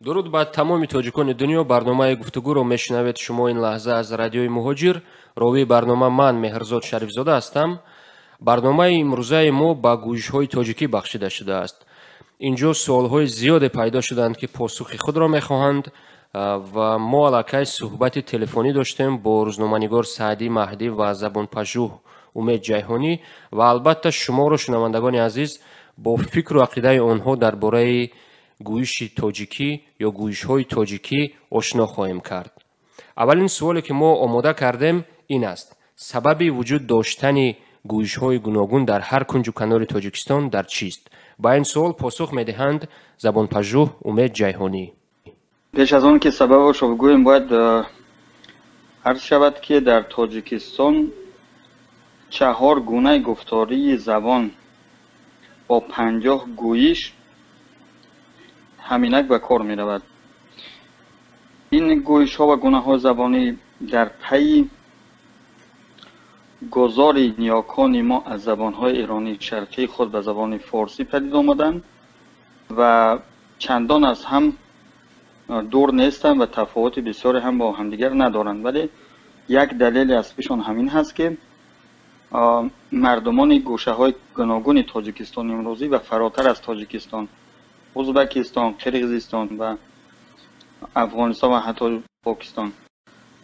Дуруд ба тамоми тоҷикони дунё. Барномаи «Гуфтугӯро» мешунавед шумо ин лаҳза аз Радиои Муҳоҷир. Ровии барнома ман, Меҳрзод Шарифзода, ҳастам. Барномаи имрӯзаи мо ба гӯишҳои тоҷикӣ бахшида шудааст. Инҷо суолҳои зиёде пайдо шуданд, ки посухи худро мехоҳанд, ва мо аллакай суҳбати телефонӣ доштем бо рӯзноманигор Саъдӣ Маҳдӣ ва забонпажӯҳ Умед Ҷайҳонӣ ва албатта шуморо, шунавандагони азиз, бо фикру ақидаи онҳо дар бораи гӯиши тоҷикӣ ё гӯишҳои тоҷикӣ ошно хоҳем кард. Аввалин суоле, ки мо омода кардем, ин аст: сабаби вуҷуд доштани гӯишҳои гуногун дар ҳар кунҷу канори Тоҷикистон дар чист? Ба ин суол посух медиҳанд забонпажӯҳ Умед Ҷайҳонӣ. Пеш аз он ки сабабашро бигӯем, бояд арз шавад, ки дар Тоҷикистон чаҳор гунаи гуфтории забон бо 50 гӯиш ҳаминак ба кор меравад. Ин гӯишҳо ва гунаҳои забонӣ дар пайи гузори ниёкони мо аз забонҳои эронии шарқии худ ба забони форсӣ падид омаданд ва чандон аз ҳам дур нестанд ва тафовути бисёре ҳам бо ҳамдигар надоранд. Вале як далели аслишон ҳамин ҳаст, ки мардумони гӯшаҳои гуногуни Тоҷикистони имрӯзӣ ва фаротар аз Тоҷикистон, Узбекистон, Қирғизистон ва Афғонистон ва ҳатто Покистон,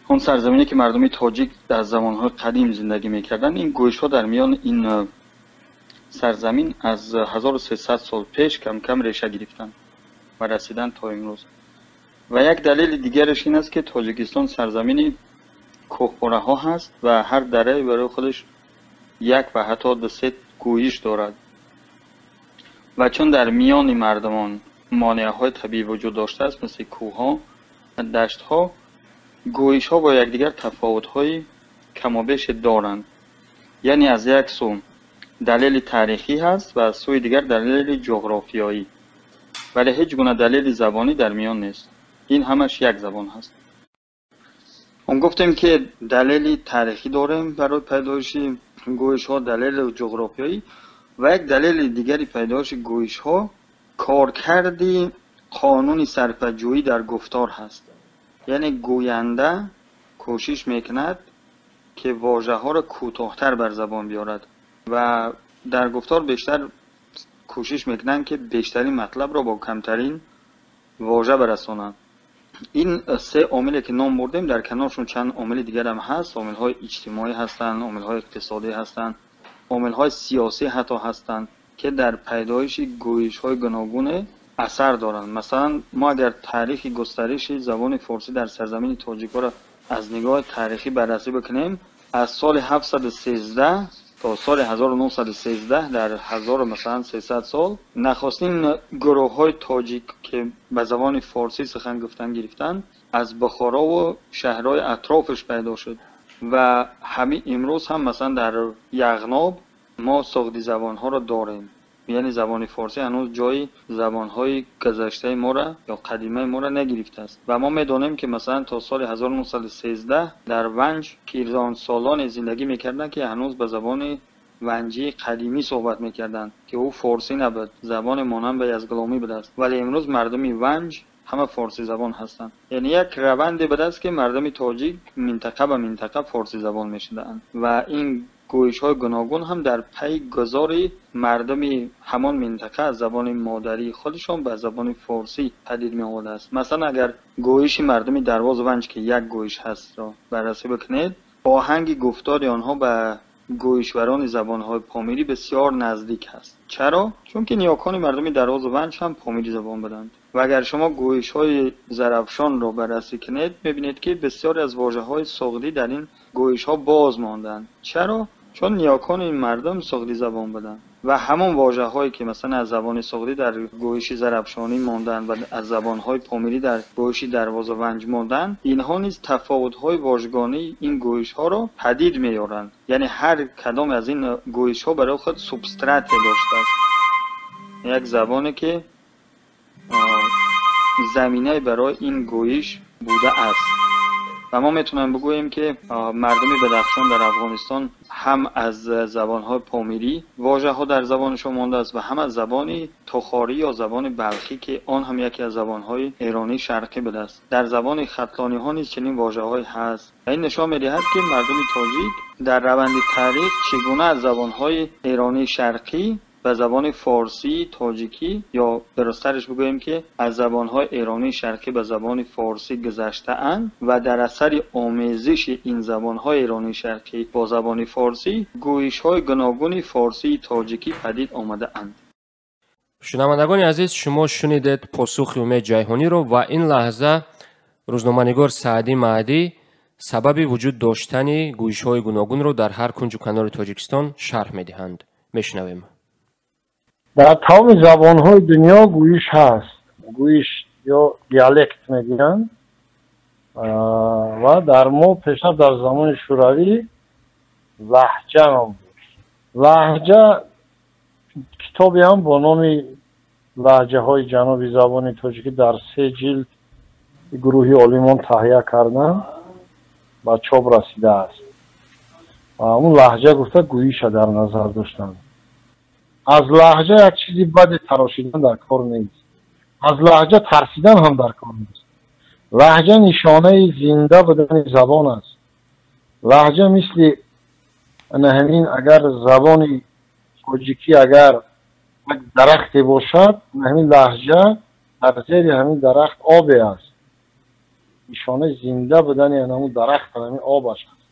он сарзамине ки мардуми тоҷик дар замонҳои қадим зиндагӣ мекарданд, ин гӯишҳо дар миёни ин сарзамин аз 1300 сол пеш кам-кам реша гирифтанд ва расиданд то имрӯз. Ва як далели дигараш ин аст, ки Тоҷикистон сарзамини кӯҳпораҳо ҳаст ва ҳар дарае барои худаш як ва ҳатто ду се гӯиш дорад. Ва чун дар миёни мардумон монеаҳои табиӣ вуҷуд доштааст, мисли кӯҳҳо ва даштҳо, гӯишҳо бо якдигар тафовутҳои камобеше доранд. Яъне аз як сӯ далели таърихӣ ҳаст ва аз сӯи дигар далели ҷуғрофиёӣ, вале ҳеҷ гуна далели забонӣ дар миён нест. Ин ҳамаш як забон ҳаст. Он гуфтем, ки далели таърихӣ дорем барои пайдоиши гӯишҳо, далели ҷуғрофиёӣ ва як далели дигари пайдоиши гӯишҳо коркарди қонуни сарфаҷӯӣ дар гуфтор ҳаст. Яъне гӯянда кӯшиш мекунад, ки вожаҳоро кӯтоҳтар бар забон биёрад ва дар гуфтор бештар кӯшиш мекунанд, ки бештарин матлабро бо камтарин вожа барасонанд. Ин се омиле, ки ном бурдем, дар каноршон чанд омили дигарам ҳаст. Омилҳои иҷтимоӣ ҳастанд, омилҳои иқтисодӣ ҳастанд, омилҳои сиёсӣ ҳатто ҳастанд, ки дар пайдоиши гӯишҳои гуногуне асар доранд. Масалан, мо агар таърихи густариши забони форсӣ дар сарзамини тоҷикҳоро аз нигоҳи таърихӣ баррасӣ бикунем, аз соли 713 то соли 1913, дар ҳазору масалан 300 сол, нахустин гурӯҳҳои тоҷик, ки ба забони форсӣ сухан гуфтан гирифтанд, аз Бухорову шаҳрҳои атрофаш пайдо шуд. Ва ҳамин имрӯз ҳам масалан дар Яғноб мо суғдӣ забонҳоро дорем. Яъне забони форсӣ ҳанӯз ҷои забонҳои гузаштаи моро ё қадимаи моро нагирифтааст. Ва мо медонем, ки масалан то соли 1913 дар Ванҷ пирзонсолоне зиндагӣ мекарданд, ки ҳанӯз ба забони ванҷии қадимӣ суҳбат мекарданд, ки ӯ форсӣ набуд, забони монанд ба язгуломӣ будааст. Вале имрӯз мардуми Ванҷ ҳама форсизабон ҳастанд. Яъне як раванде будааст, ки мардуми тоҷик минтақа ба минтақа форсизабон мешудаанд ва ин гӯишҳои гуногун ҳам дар пайи гузори мардуми ҳамон минтақа аз забони модарии худашон ба забони форсӣ падид меомадааст. Масалан, агар гӯиши мардуми Дарвозу Ванҷ, ки як гӯиш ҳастро, баррасӣ бикунед, оҳанги гуфтори онҳо ба гӯишварони забонҳои помирӣ бисёр наздик ҳаст. Чаро? Чунки ниёкони мардуми Дарвозу Ванҷ ҳам помирӣ забон буданд. Ва агар шумо гӯишҳои Зарафшонро баррасӣ кунед, мебинед, ки бисёре аз вожаҳои суғдӣ дар ин гӯишҳо боз монданд. Чаро? Чун ниёкони ин мардум суғдӣ забон буданд ва ҳамон вожаҳое, ки масалан аз забони суғдӣ дар гӯиши зарафшонӣ монданд ва аз забонҳои помирӣ дар гӯиши Дарвозу Ванҷ монданд, инҳо низ тафовутҳои вожгонии ин гӯишҳоро падид меоранд. Яъне ҳар кадоме аз ин гӯишҳо барои худ субстрате доштааст, як забоне, ки заминае барои ин гӯиш будааст. و ما میتونیم بگوییم که مردم بدخشان در افغانستان هم از زبان‌های پامیری واژه‌ها در زبانشان مانده است و هم از زبان تخاری یا زبان بلخی که آن هم یکی از زبان‌های ایرانی شرقی بوده است. در زبان ختلانی‌ها نیز چنین واژه‌هایی هست. این نشان می‌دهد که مردم تاجیک در روند تاریخ چگونه از زبان‌های ایرانی شرقی و زبان فارسی تاجیکی یا درست‌ترش بگوییم که از زبان‌های ایرانی شرقی به زبان فارسی گذشته‌اند و در اثر آمیزش این زبان‌های ایرانی شرقی با زبان فارسی گویش‌های گوناگون فارسی تاجیکی پدید آمده‌اند. شنوندگان عزیز، شما شنیدید پاسخ امید جیحونی رو و این لحظه روزنامه‌نگار سعدی مهدی سبب وجود داشتن گویش‌های گوناگون رو در هر کنج و کنار تاجیکستان شرح می‌دهند. می‌شنویم. در تمام زبان‌های دنیا گویش هست، گویش یا دیالکت میگن و در ما پیشتر در زمان شوروی لهجه هم بود. لهجه کتابی هم با نام لهجه های جنوبی زبان تاجیکی در 3 جلد گروهی عالمان تهیه کردن و چاپ رسیده است. و اون لهجه گفته گویش در نظر داشتن. از لهجه یک چیزی بد تراشیدن در کار نیست، از لهجه ترسیدن هم در کار نیست. لهجه نشانه زنده بودن زبان است. لهجه مثل همین اگر زبان تاجیکی اگر یک درختی باشد، همین لهجه در زیر همین درخت آبی است. نشانه زنده بودن همون درخت همین آبش است،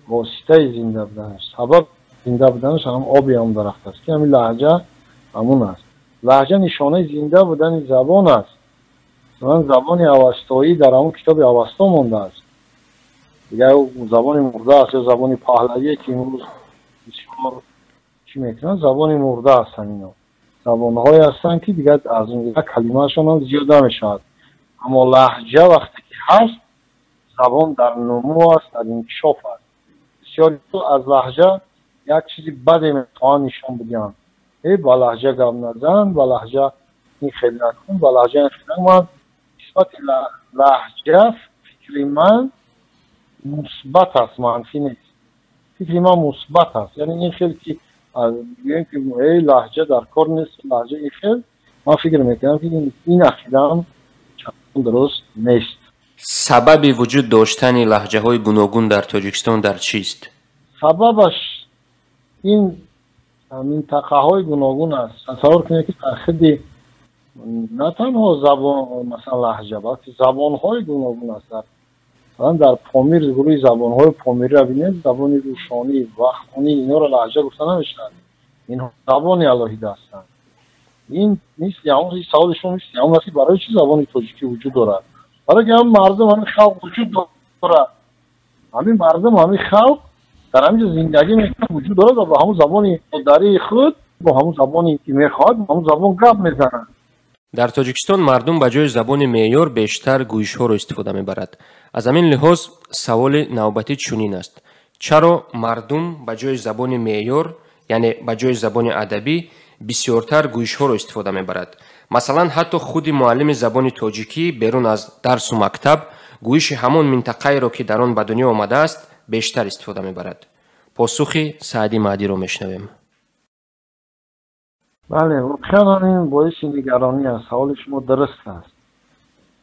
واسطه زنده بودنش، سبب زنده بودنش هم آبی هم درخت است که همین لهجه همون است. لهجه نشانه زنده بودن زبان است. مثلا زبان اوستایی در همون کتاب اوستا مونده است، دیگه زبان مرده است یا زبان پهلوی که امروز بسیار چی میکنن، زبان مرده هستن. اینا زبان‌هایی هستند که دیگه از اون کلمه‌شون هم زیاد نمیشود. اما لهجه وقتی که هست، زبان در نمو است، در انکشاف است. بسیاری از لهجه یک چیزی بد میخوان نشان بدن، ای با لهجه گپ نزن، با لهجه این خیلی نکن، با لهجه این خیلی نکن. من نسبت لهجه فکر من مثبت است، منفی نیست. فکر من مثبت است، یعنی این خیلی که میگیم که ای لهجه در کار نیست، لهجه این خیلی، من فکر میکنم که این عقیده هم درست نیست. سبب وجود داشتن لهجه های گوناگون در تاجیکستان در چیست؟ سببش این منطقه های گوناگون است. تصور کنید که در خود نه تنها زبان مثلا لهجه، بلکه زبان های گوناگون است. مثلا در پامیر گروه زبان های پامیری را ببینید، زبان روشانی، وخونی، اینا را لهجه گفته نمیشن، اینها زبان علاهیده هستند. این نیست همون سوال شما نیست همون که برای چی زبان تاجیکی وجود دارد؟ برای که هم مردم همین خلق وجود دارد، همین مردم همین خلق در همینجا زندگی میکنه، وجود دارد و با همون زبان مادری خود، با همون زبانی که میخواد، با همون زبان گپ میزنند. در تاجیکستان مردم به جای زبان معیار بیشتر گویش‌ها را استفاده میبرد. از همین لحاظ سوال نوبتی چنین است: چرا مردم به جای زبان معیار، یعنی به جای زبان ادبی، بسیارتر گویش‌ها را استفاده میبرد؟ مثلا حتی خود معلم زبان تاجیکی بیرون از درس و مکتب گویش همان منطقه‌ای را که در آن به دنیا آمده است بیشتر استفاده میبرد. پاسخ سعدی مهدی را میشنویم. بله، واقعا این باعث نگرانی است. سوال شما درست است.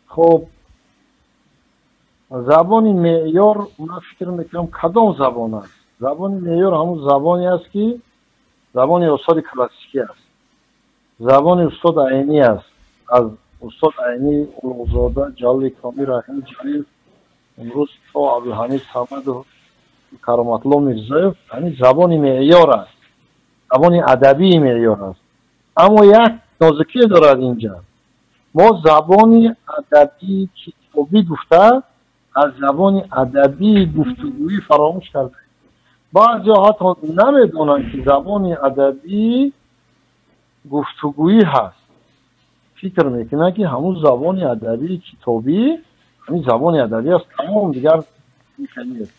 خب زبان معیار، من فکر میکنم کدام زبان است؟ زبان معیار همون زبانی است که زبان استاد کلاسیکی است، زبان استاد عینی است. از استاد عینی، اولوزاده، جلال کامی، رحیم جلیل، امروز تا عبدالحمید صمد و کرامت الله میرزایف، همین زبان معیار است، زبان ادبی معیار است. اما یک نازکی دارد اینجا، ما زبان ادبی کتابی گفته از زبان ادبی گفتگویی فراموش کرده. بعضی حتی نمیدونند که زبان ادبی گفتگویی هست، فکر میکنه که همون زبان ادبی کتابی همین زبان ادبی است، تمام، دیگر نیست.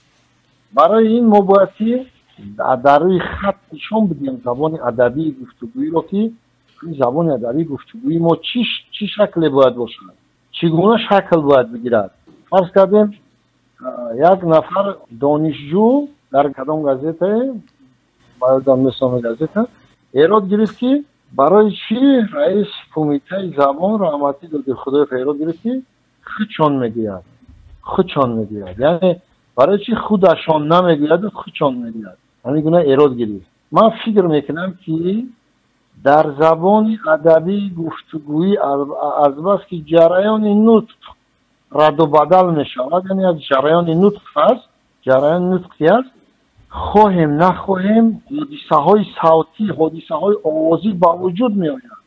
برای این ما باید که در روی خط نشان بدیم زبان ادبی گفتگویی رو، که این زبان ادبی گفتگویی ما چی شکل باید باشد، چگونه شکل باید بگیرد. فرض کردیم Як нафар донишҷӯ дар кадом газетае, ба ёдам нест номи газета, эрод гирифт, ки барои чӣ раис кумитаи забон Раҳматӣ Додихудоев эрод гирифт, ки худшон мегӯяд, худшон мегӯяд, яъне барои чӣ худашон намегӯяду худшон мегӯяд? Ҳамин гуна эрод гирифт. Ман фикр мекунам, ки дар забони адабии гуфтугӯӣ, азбаски ҷараёни нутқ радду бадал мешавад, яъне як ҷараёни нутқ аст, ҷараёни нутқ ки аст, хоҳем нахоҳем, ҳодисаҳои савтӣ, ҳодисаҳои овозӣ ба вуҷуд меояд.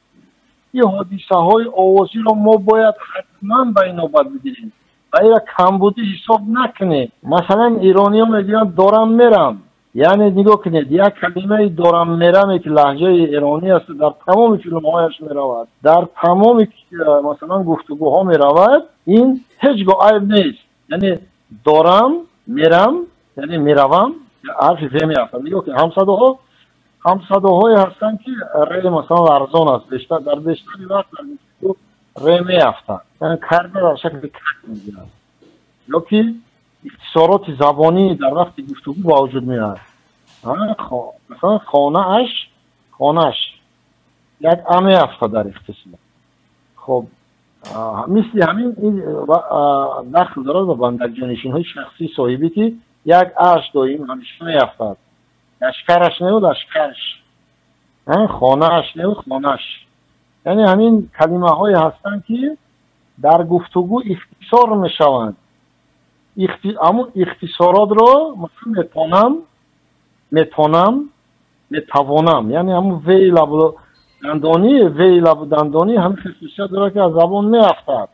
Ин ҳодисаҳои овозиро мо бояд ҳатман ба инобат бигирем ва ира камбудӣ ҳисоб накунем. Масалан, ирониҳо мегӯянд «дорам мерам». Яъне нигоҳ кунед, як калимаи «дорам мераме», ки лаҳҷаи эронӣ аст, дар тамоми филмҳояш меравад, дар тамоми, масалан, гуфтугӯҳо меравад. Ин ҳеҷ гоҳ айб нест. Яъне «дорам мерам», яъне «меравам», ҳарфи в меафтад. Нигоҳ кунед, ҳамсадоҳо, ҳамсадоҳое ҳастанд, ки ре, масалан, ларзон аст. Бештар, дар бештари вақт дар гуфтугӯ ре меафтад. Яъне карда дар шакли как мегирад ё ки ихтисороти забонӣ дар вақти гуфтугӯ ба вуҷуд меояд. Масалан, хонааш, хонаш, як а меафтад дар ихтисор. Хоб, мисли ҳамин ин дахл дорад ба бандакҷонишинҳои шахсии соҳибӣ, ки як аш доим ҳамеша меафтад. Лашкараш неу лашкарш, хонааш неу хонаш. Яъне ҳамин калимаҳое ҳастанд, ки дар гуфтугӯ ихтисор мешаванд. Ҳамун ихтисоротро, масалан, метонам, метонам, метавонам, яъне ҳамун вей лабу дандонӣ, вей лабу дандонӣ ҳамин хусусият дорад, ки аз забон меафтад.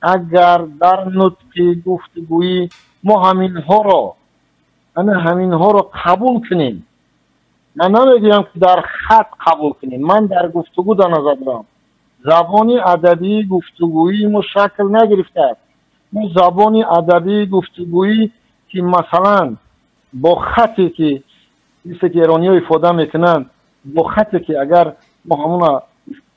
Агар дар нутқи гуфтугӯӣ мо ҳаминҳоро, ана ҳаминҳоро қабул кунем, ман намегӯям, ки дар хат қабул кунем, ман дар гуфтугӯ дар назар дорам. Забони адабии гуфтугӯии мо шакл нагирифтааст. Мо забони адабии гуфтугӯӣ, ки масалан бо хате, ки мисле ки эрониҳо ифода мекунанд, бо хате, ки агар мо ҳамона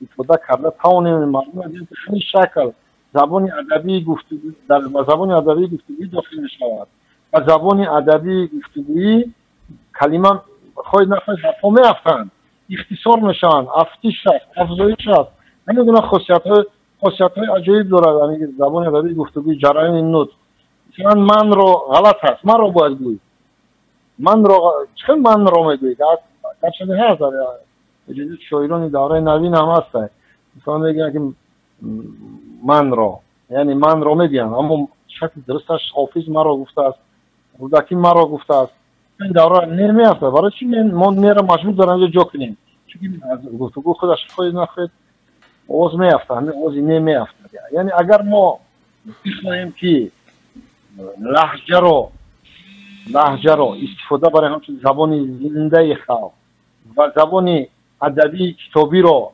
ифода карда тавонем, мардум ки ҳамин шакл забони адабии гуфтугӯ дар забони адабии гуфтугӯӣ дохил мешавад ва забони адабии гуфтугӯӣ калима, хоҳед нахоҳед, ҳарфҳо меафтанд, ихтисор мешаванд, афтиш аст, афзоиш аст. Ҳамин гуна хосиятҳои аҷоиб дорад ҳамин забони адабии гуфтугӯи, ҷараёни нутқ. Масалан, манро ғалат аст, манро бояд гӯй. Манро чӣ хел манро мегӯед? Гарчанде ҳаст, дар шоирони давраи навин ҳам ҳастанд, масалан, мегӯянд, ки манро, яъне манро мегӯянд, аммо шакли дурусташ, Ҳофиз маро гуфтааст, Рӯдакӣ маро гуфтааст. Ин давра не меафтад. Барои чӣ мо нера маҷбур дар анҷо ҷо кунем? Чунки аз гуфтугӯ худаш, хоҳед нахоҳед, овоз меафтад, ҳамин овози не меафтад. Яъне агар мо бихоҳем, ки лаҳҷаро истифода барои ҳамчун забони зиндаи халқ ва забони адабии китобиро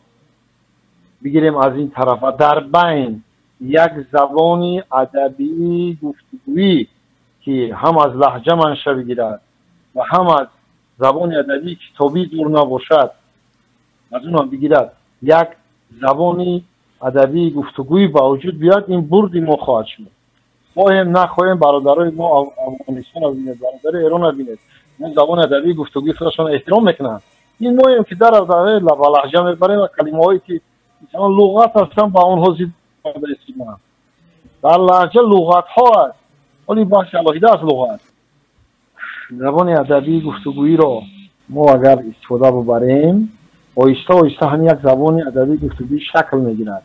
бигирем аз ин тараф ва дар байн як забони адабии гуфтугӯӣ, ки ҳам аз лаҳҷа манша бигирад ва ҳам аз забони адабии китобӣ дур набошад, аз унам бигирад, як забони адабии гуфтугӯӣ ба вуҷуд биёяд, ин бурди мо хоҳад шуд. Хоҳем нахоҳем, бародарои мо Афғонистонро бинед, бародари Эронро бинед, мо забони адабии гуфтугӯи худашонро эҳтиром мекунанд. Ин моем, ки дар ба лаҳҷа мебарем ва калимаҳое, ки масалан луғат ҳастанд, ба онҳо зид истифода. Дар лаҳҷа луғатҳо аст, ҳоли баҳси алоҳида аст луғат. Забони адабии гуфтугӯиро мо агар истифода бубарем, оҳиста оҳиста ҳамин як забони адабии гуфтугӯӣ шакл мегирад,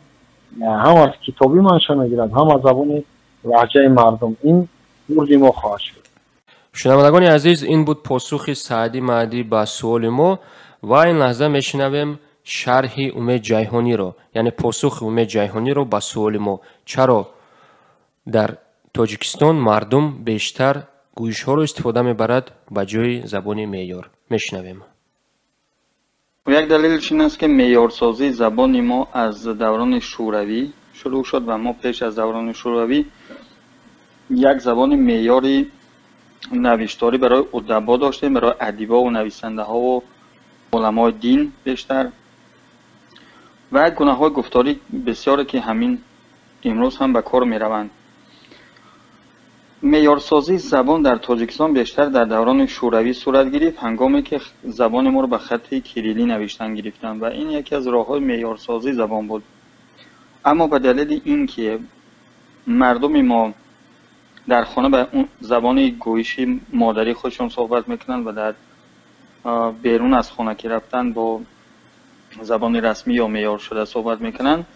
ҳам аз китобӣ манша мегирад, ҳам аз забони лаҳҷаи мардум. Ин бурди мо хоҳад шуд. Шунавандагони азиз, ин буд посухи Саъдӣ Маъдӣ ба суоли мо ва ин лаҳза мешунавем шарҳи Умед Ҷайҳониро, яъне посухи Умед Ҷайҳониро ба суоли мо: чаро дар Тоҷикистон мардум бештар гӯйишҳоро истифода мебарад ба ҷои забони меъёр. Мешунавем. Як далелш ин аст, ки меъёрсозии забони мо аз даврони шӯравӣ шурӯъ шуд ва мо пеш аз даврони шӯравӣ як забони меъёри навишторӣ барои удабо доштем, барои адибову нависандаҳову уламои дин бештар ва гунаҳои гуфторӣ бисёре, ки ҳамин имрӯз ҳам ба кор мераванд. Меъёрсозии забон дар Тоҷикистон бештар дар даврони Шӯравӣ сурат гирифт, ҳангоме ки забони моро ба хатти кириллӣ навиштан гирифтанд ва ин яке аз роҳҳои меъёрсозии забон буд. Аммо ба далели ин ки мардуми мо дар хона ба забони гӯиши модарии худшон суҳбат мекунанд ва дар берун аз хона ки рафтанд бо забони расмӣ ё меъёршуда суҳбат мекунанд,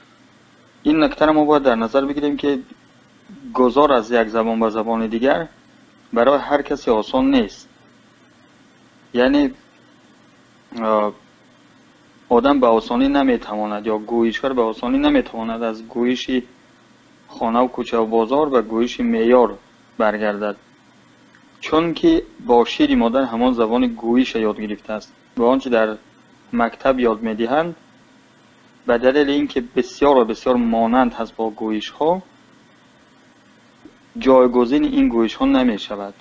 ин нуктаро мо бояд дар назар бигирем ки гузор аз як забон ба забони дигар барои ҳар касе осон нест. Яъне одам ба осонӣ наметавонад ё гӯишгар ба осонӣ наметавонад аз гӯиши хонаву кӯчаву бозор ба гӯиши меъёр баргардад, чунки бо шири модар ҳамон забони гӯиша ёд гирифтааст ва он чи дар мактаб ёд медиҳанд ба далели ин ки бисёр ва бисёр монанд ҳаст бо гӯишҳо, ҷойгузини ин гӯишҳо намешавад.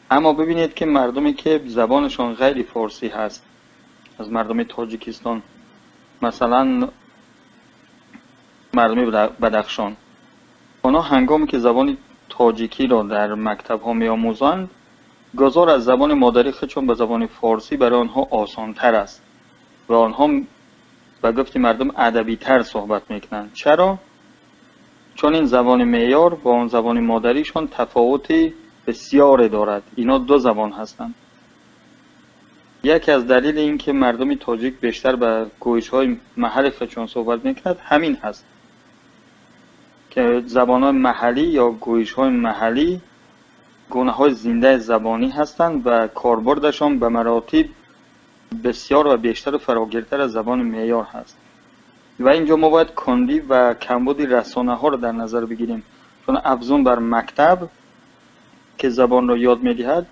Аммо бибинед ки мардуме ки забонашон ғайри форсӣ ҳаст, аз мардуми Тоҷикистон, масалан мардуми Бадахшон, онҳо ҳангоме ки забони тоҷикиро дар мактабҳо меомӯзанд, гузор аз забони модарии худшон ба забони форсӣ барои онҳо осонтар аст ва онҳо ба гуфти мардум адабитар суҳбат мекунанд. Чаро? Чун ин забони меъёр бо он забони модаришон тафовути бисёре дорад. Ино ду забон ҳастанд. Яке аз далели ин ки мардуми тоҷик бештар ба гӯишҳои маҳалли худшон суҳбат мекунад ҳамин ҳаст ки забонҳои маҳаллӣ ё гӯишҳои маҳаллӣ гунаҳои зиндаи забонӣ ҳастанд ва корбурдашон ба маротиб бисёр ва бештару фарогиртар аз забони меъёр ҳаст. Ва инҷо мо бояд кундӣ ва камбуди расонаҳоро дар назар бигирем, чун афзун бар мактаб ки забонро ёд медиҳад,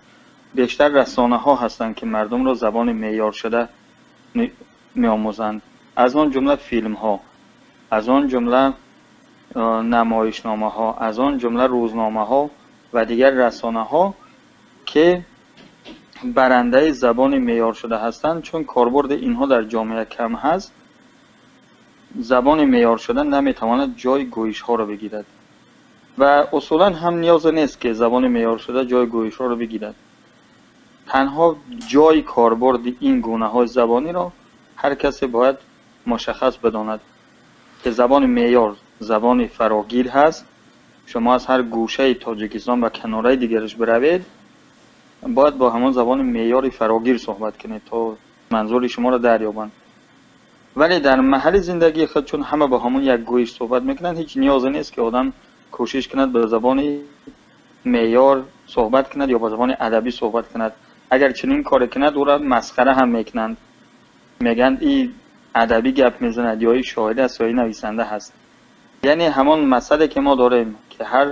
бештар расонаҳо ҳастанд ки мардумро забони меъёршуда меомӯзанд. Аз он ҷумла филмҳо, аз он ҷумла намоишномаҳо, аз он ҷумла рӯзномаҳо ва дигар расонаҳо ки барандаи забони меъёршуда ҳастанд. Чун корбурди инҳо дар ҷомеа кам ҳаст, забони меъёршуда наметавонад ҷои гӯишҳоро бигирад ва усулан ҳам ниёзе нест ки забони меъёршуда ҷои гӯишҳоро бигирад. Танҳо ҷои корбурди ин гунаҳои забониро ҳар касе бояд мушаххас бидонад ки забони меъёр забони фарогир ҳаст. Шумо аз ҳар гӯшаи Тоҷикистон ба канораи дигараш биравед, бояд бо ҳамон забони меъёри фарогир суҳбат кунед то манзури шуморо дарёбанд. Вале дар маҳалли зиндагии худ чун ҳама бо ҳамон як гӯиш суҳбат мекунанд, ҳеҷ ниёзе нест ки одам кӯшиш кунад ба забони меъёр суҳбат кунад ё ба забони адабӣ суҳбат кунад. Агар чунин коре кунад, ӯро масхара ҳам мекунанд, мегӯянд и адабӣ гап мезанад ё и шоир аст ё и нависанда ҳаст. Яъне ҳамон масъале ки мо дорем ки ҳар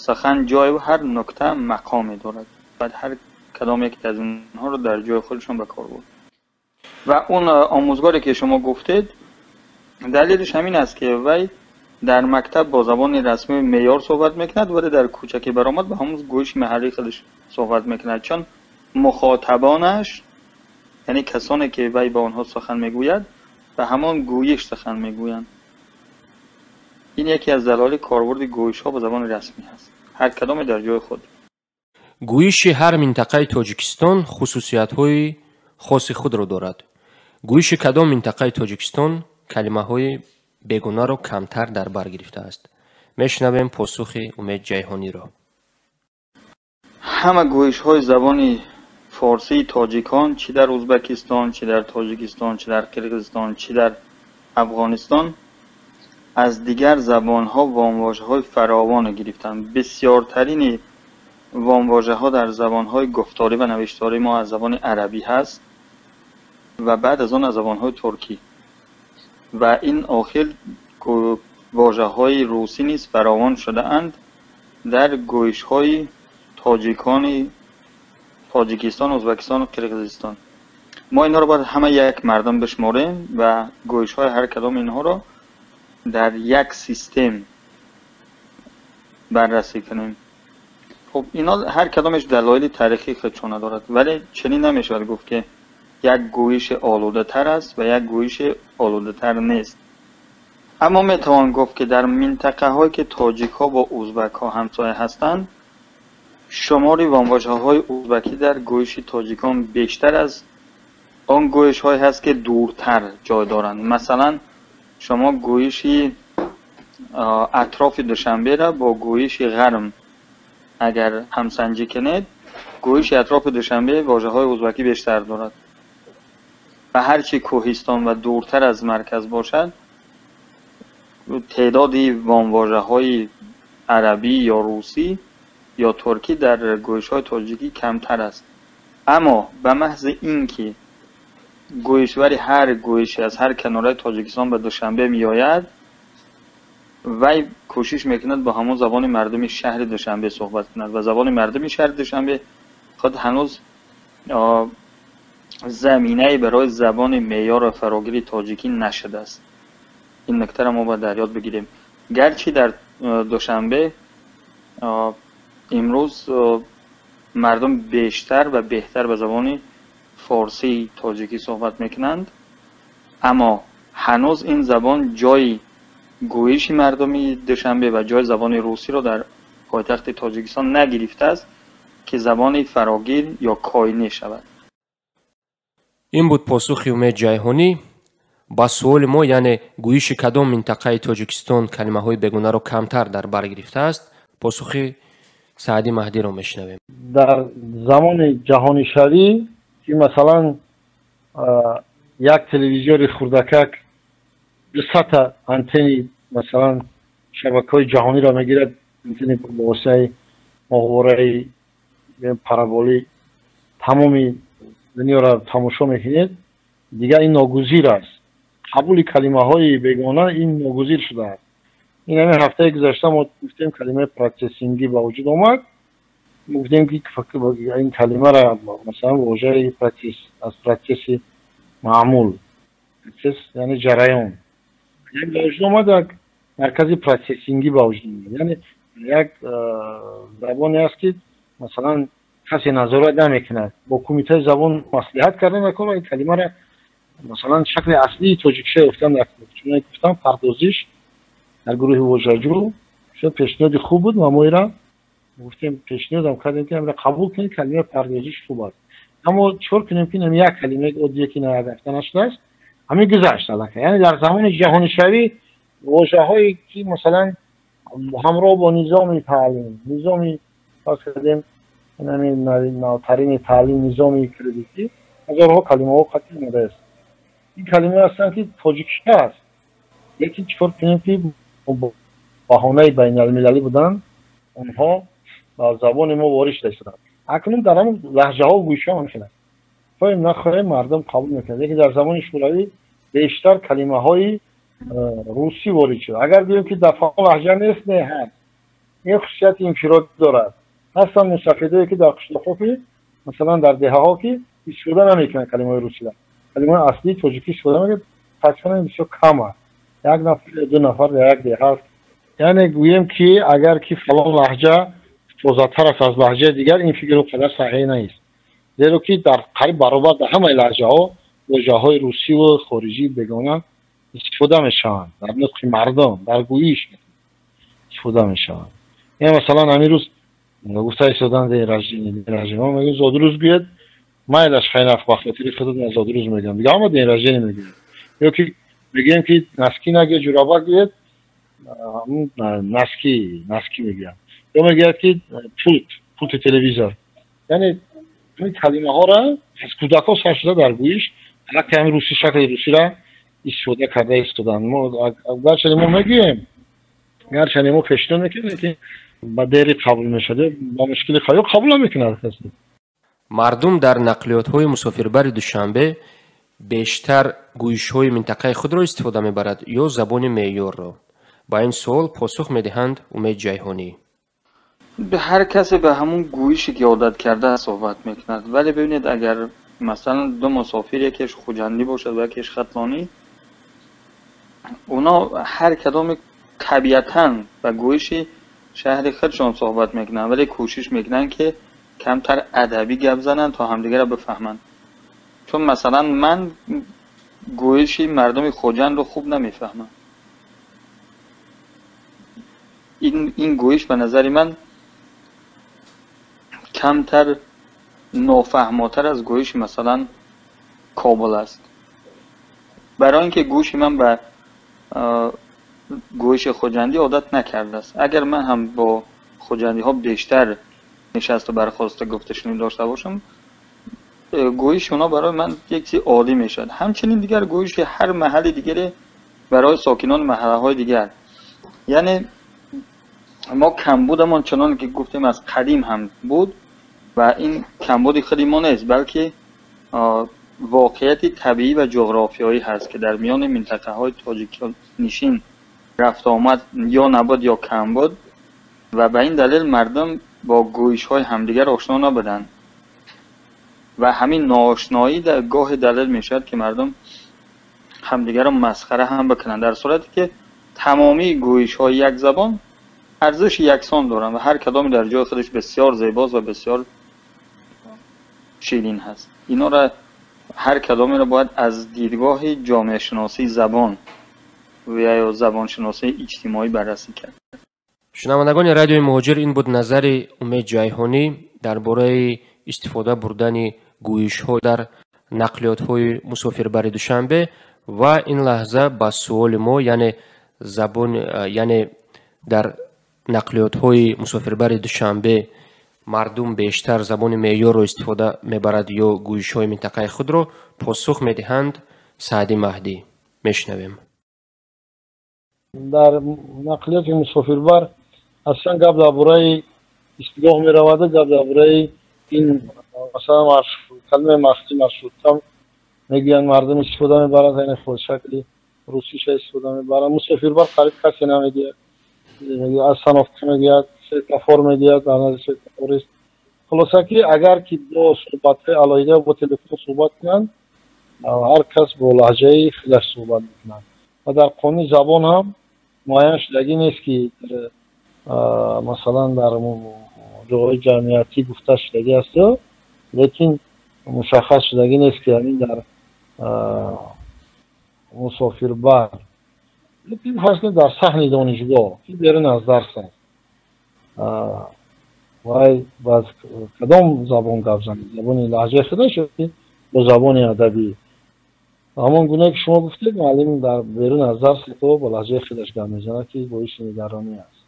сухан ҷою ҳар нукта мақоме дорад, бояд ҳар кадом яке аз инҳоро дар ҷои худашон ба кор бурд. Ва он омӯзгоре ки шумо гуфтед, далелаш ҳамин аст ки вай дар мактаб бо забони расмии меъёр суҳбат мекунад, вале дар кӯча ки баромад ба ҳамон гӯиши маҳаллии худаш суҳбат мекунад, чун мухотабонаш, яъне касоне ки вай ба онҳо сухан мегӯяд, ба ҳамон гӯиш сухан мегӯянд. Ин яке аз далоили корбурди гӯишҳо ба забони расмӣ ҳаст, ҳар кадоме дар ҷои худ. Гӯиши ҳар минтақаи Тоҷикистон хусусиятҳои хоси худро дорад. Гӯиши кадом минтақаи Тоҷикистон калимаҳои бегонаро камтар дар бар гирифтааст? Мешунавем посухи Умед Ҷайҳониро. Ҳама гӯишҳои забони форсии тоҷикон, чӣ дар Ӯзбекистон, чӣ дар Тоҷикистон, чӣ дар Қирғизистон, чӣ дар Афғонистон, аз дигар забонҳо вомвожаҳои фаровон гирифтанд. Бисёртарини вомвожаҳо дар забонҳои гуфторӣ ва навиштарии мо аз забони арабӣ ҳаст ва баъд аз он аз забонҳои туркӣ. Ва ин охир вожаҳои русӣ низ фаровон шудаанд дар гӯишҳои тоҷикони Тоҷикистон, Ӯзбекистон ва Қирғизистон. Мо инҳоро бояд ҳама як мардум бишморем ва гӯишҳои ҳар кадоми инҳоро дар як систем баррасӣ кунем. Хуб, инҳо ҳар кадомаш далоили таърихии худшона дорад, вале чунин намешавад гуфт ки як гӯиш олудатар аст ва як гӯиш олудатар нест. Аммо метавон гуфт, ки дар минтақаҳое, ки тоҷикҳо бо узбакҳо ҳамсоя ҳастанд, шумори вомвожаҳои узбакӣ дар гӯиши тоҷикон бештар аз он гӯишҳое ҳаст, ки дуртар ҷой доранд. Масалан, шумо гӯиши атрофи Душанберо бо гӯиши ғарм агар ҳамсанҷӣ кунед, гӯиши атрофи Душанбе вожаҳои узбакӣ бештар дорад ва ҳарчи кӯҳистон ва дуртар аз марказ бошад, теъдоди вомвожаҳои арабӣ ё русӣ ё туркӣ дар гӯишҳои тоҷикӣ камтар аст. Аммо ба маҳзи ин ки гӯишвари ҳар гӯише аз ҳар канораи Тоҷикистон ба Душанбе меояд, вай кӯшиш мекунад бо ҳамон забони мардуми шаҳри Душанбе суҳбат кунад ва забони мардуми шаҳри Душанбе худ ҳанӯз заминае барои забони меъёр ва фарогири тоҷикӣ нашудааст. Ин нуктаро мо бояд дар ёд бигирем. Гарчи дар Душанбе имрӯз мардум бештар ва беҳтар ба забони форсии тоҷикӣ суҳбат мекунанд, аммо ҳанӯз ин забон ҷои гӯиши мардуми Душанбе ва ҷои забони русиро дар пойтахти Тоҷикистон нагирифтааст, ки забони фарогир ё койне шавад. Ин буд посухи Умед Ҷайҳонӣ ба суоли мо, яъне гӯиши кадом минтақаи Тоҷикистон калимаҳои бегонаро камтар дар бар гирифтааст. Посухи Саъди Маҳдиро мешунавем. Дар замони ҷаҳонишавӣ, ки масалан як телевизори хурдакак 200-та антени, масалан, шабакаҳои ҷаҳониро мегирад, антени ба воситаи моҳвораи параболӣ тамоми дунёро тамошо мекунед, дигар ин ногузир аст. Қабули калимаҳои бегона ин ногузир шудааст. Ин ҳамин ҳафтаи гузашта мо гуфтем, калимаи процессингӣ ба вуҷуд омад. Гуфтем, ки ин калимаро, масалан, вожаи процесс аз процесси маъмул, процесс яъне ҷараён ба вуҷуд омад, як маркази процессингӣ ба вуҷуд омад. Яъне як забоне аст, ки масалан касе назорат намекунад. Бо кумитаи забон маслиҳат карда накун ин калимаро, масалан, шакли аслии тоҷикиша ёфтан накун. Чуноне гуфтам, пардозиш дар гурӯҳи вожаҷӯ шояд пешниҳоди хуб буд ва мо ира гуфтем, пешниҳодам кардем, ки амра қабул кунед, калимаи пардозиш хуб аст. Аммо чикор кунем, ки як калимаи оддие, ки наёфта нашудааст, ҳамин гузашт аллакай. Яъне дар замони ҷаҳонишавӣ вожаҳое, ки масалан ҳамроҳ бо низоми таълим, низоми, фарз кардем, ҳамин навтарини таълим, низоми кредитӣ, ҳазорҳо калимаҳо қатъи омадааст. Ин калимаҳо ҳастанд, ки тоҷикиша аст, лекин чикор кунем, ки баҳонаи байналмилалӣ буданд, онҳо ба забони мо ворид шуда истоданд. Акнун дар ҳамон лаҳҷаҳо, гӯишҳо ҳам хел аст. Хоҳем нахоҳем, мардум қабул мекунад. Лекин дар замони шӯравӣ бештар калимаҳои русӣ ворид шуд. Агар гӯем, ки дар фалон лаҳҷа нест, не, ҳаст. Ин хусусияти инфиродӣ дорад. Ҳастанд мусафидое, ки дар қишлоқҳо, ки масалан дар деҳаҳо, ки истифода намекунанд калимаҳои русиро, калимаҳои аслии тоҷикӣ истифода мекунанд. Таассуфона, бисёр кам аст, як нафар ё ду нафар дар як деҳа аст. Яъне гӯем, ки агар ки фалон лаҳҷа тозатар аст аз лаҳҷаи дигар, ин фикр он қадар саҳеҳ нест, зеро ки дар қариб баробар дар ҳамаи лаҳҷаҳо вожаҳои русиву хориҷӣ бегона истифода мешаванд, дар нутқи мардум, дар гӯиш истифода мешаванд. Яъне масалан ҳамин рӯз гуфта истодан день рождения, день рождения. Мегӯем зодрӯз гӯяд, майлаш, хайнах, ба хотири худат ман зодрӯз мегӯям, дига ҳама день рождения мегӯяд. Ё ки мегӯем, ки носки нагӯяд, ҷурабак гӯяд, носки, носки мегӯяд. Ё мегӯяд, ки пулт, пулти телевизор. Яъне ҳамин калимаҳоро аз кӯдакҳо сар шуда дар гӯиш аллакай ҳамин русӣ, шакли русиро истифода карда истоданд. Мо гарчанде мо мегӯем, гарчанде мо пешниҳод мекунем, лекин ба дери қабул мешавад, ба мушкили ё қабул намекунад касе. Мардум дар нақлиётҳои мусофирбари Душанбе бештар гӯишҳои минтақаи худро истифода мебарад ё забони меъёрро? Ба ин суол посух медиҳанд Умед Ҷайҳонӣ. Ҳар касе ба ҳамун гӯише, ки одат кардааст, суҳбат мекунад. Вале бибинед, агар масалан ду мусофир, якеш хуҷандӣ бошад ва якеш хатлонӣ, اونا هر کدام طبیعتا و گویشی شهر خودشان صحبت میکنن، ولی کوشش میکنن که کمتر ادبی گپ زنن تا همدیگه را بفهمن. چون مثلا من گویشی مردم خوجند رو خوب نمیفهمم. این گویش به نظر من کمتر نافهماتر از گویش مثلا کابل است. برای اینکه گوش من به گویش خجندی عادت نکرده است. اگر من هم با خجندی ها بیشتر نشست و برخواست گفته شنید داشته باشم، گویش اونا برای من یک چیز عادی میشد. همچنین دیگر گویش هر محل دیگری برای ساکنان محله های دیگر، یعنی ما کمبودمان چنان که گفتیم از قدیم هم بود و این کمبود خیلی ما نیست، بلکه واقعیت طبیعی و جغرافیایی هست که در میان منطقه های تاجیک نشین رفت آمد یا نبود یا کم بود و به این دلیل مردم با گویش های همدیگر آشنا نبودند و همین ناآشنایی در گاه دلیل میشد که مردم همدیگر را مسخره هم بکنند، در صورتی که تمامی گویش های یک زبان ارزش یکسان دارند و هر کدامی در جای خودش بسیار زیباست و بسیار شیرین هست. اینا را هر کدامی را باید از دیدگاه جامعه شناسی زبان و یا زبان شناسی اجتماعی بررسی کرد. Шунавандагони радиои Муҳоҷир, ин буд назари Умед Ҷайҳонӣ дар бораи истифода бурдани гӯйишҳо дар нақлиётҳои мусофирбари Душанбе ва ин лаҳза ба суоли мо, яъне забон, яъне дар нақлиётҳои мусофирбари Душанбе мардум бештар забони меъёрро истифода мебарад ё гӯйишҳои минтақаи худро, посух медиҳанд Саъди Маҳдӣ. Мешунавем. Дар нақлиёти мусофирбар аслан гап дар бораи истилоҳ меравад, гап дар бораи ин масалан калимаи махсуси маршрутка мегӯянд, мардум истифода мебарад, яъне шакли русиша истифода мебарад. Мусофирбар қариб касе намегӯяд, остановка мегӯяд, светофор мегӯяд, дар назди светофорист. Хулоса ки агар ки бо суҳбатҳои алоҳида бо телефон суҳбат кунанд, ҳар кас бо лаҳҷаи худаш суҳбат мекунад ва дар қонуни забон ҳам муайян шудагӣ нест ки масалан дар ҷойҳои ҷамъиятӣ гуфта шудагӣ аст, лекин мушаххас шудагӣ нест ки ҳамин дар мусофирбар, лекин фарз кунед дар саҳни донишгоҳ ки берун аз дарс аст, вай ба кадом забон гап занад? Забони лаҳҷаи худаш ё бо забони адабӣ? Ҳамон гуна ки шумо гуфтед, муаллим дар берун аз дарс то бо лаҳҷаи худаш гап мезанад, ки боиси нигаронӣ аст.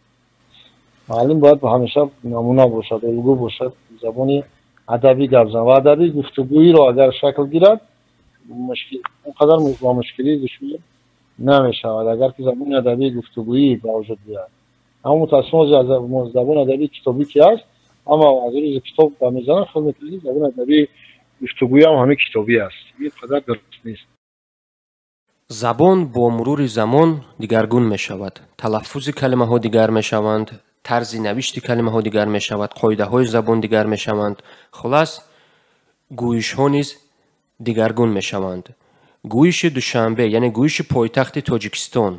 Муаллим бояд ҳамеша намуна бошад, улгӯ бошад, забони адабӣ гап занад ва адабӣ гуфтугӯиро агар шакл гирад, он қадар бо мушкилӣ душвор намешавад, агар ки забони адабии гуфтугӯӣ ба вуҷуд биёяд. Аммо мутаассифона забони адабии китобӣ ки аст, ҳама аз рӯзи китоб гап мезананд, худ мекунад забони адабии гуфтугӯӣ ҳам ҳамин китобӣ аст, ин қадар дуруст нест. Забон бо мурури замон дигаргун мешавад, талаффузи калимаҳо дигар мешаванд, тарзи навишти калимаҳо дигар мешавад, қоидаҳои забон дигар мешаванд, хулас гӯйишҳо низ дигаргун мешаванд. Гӯйиши Душанбе, яъне гӯйиши пойтахти Тоҷикистон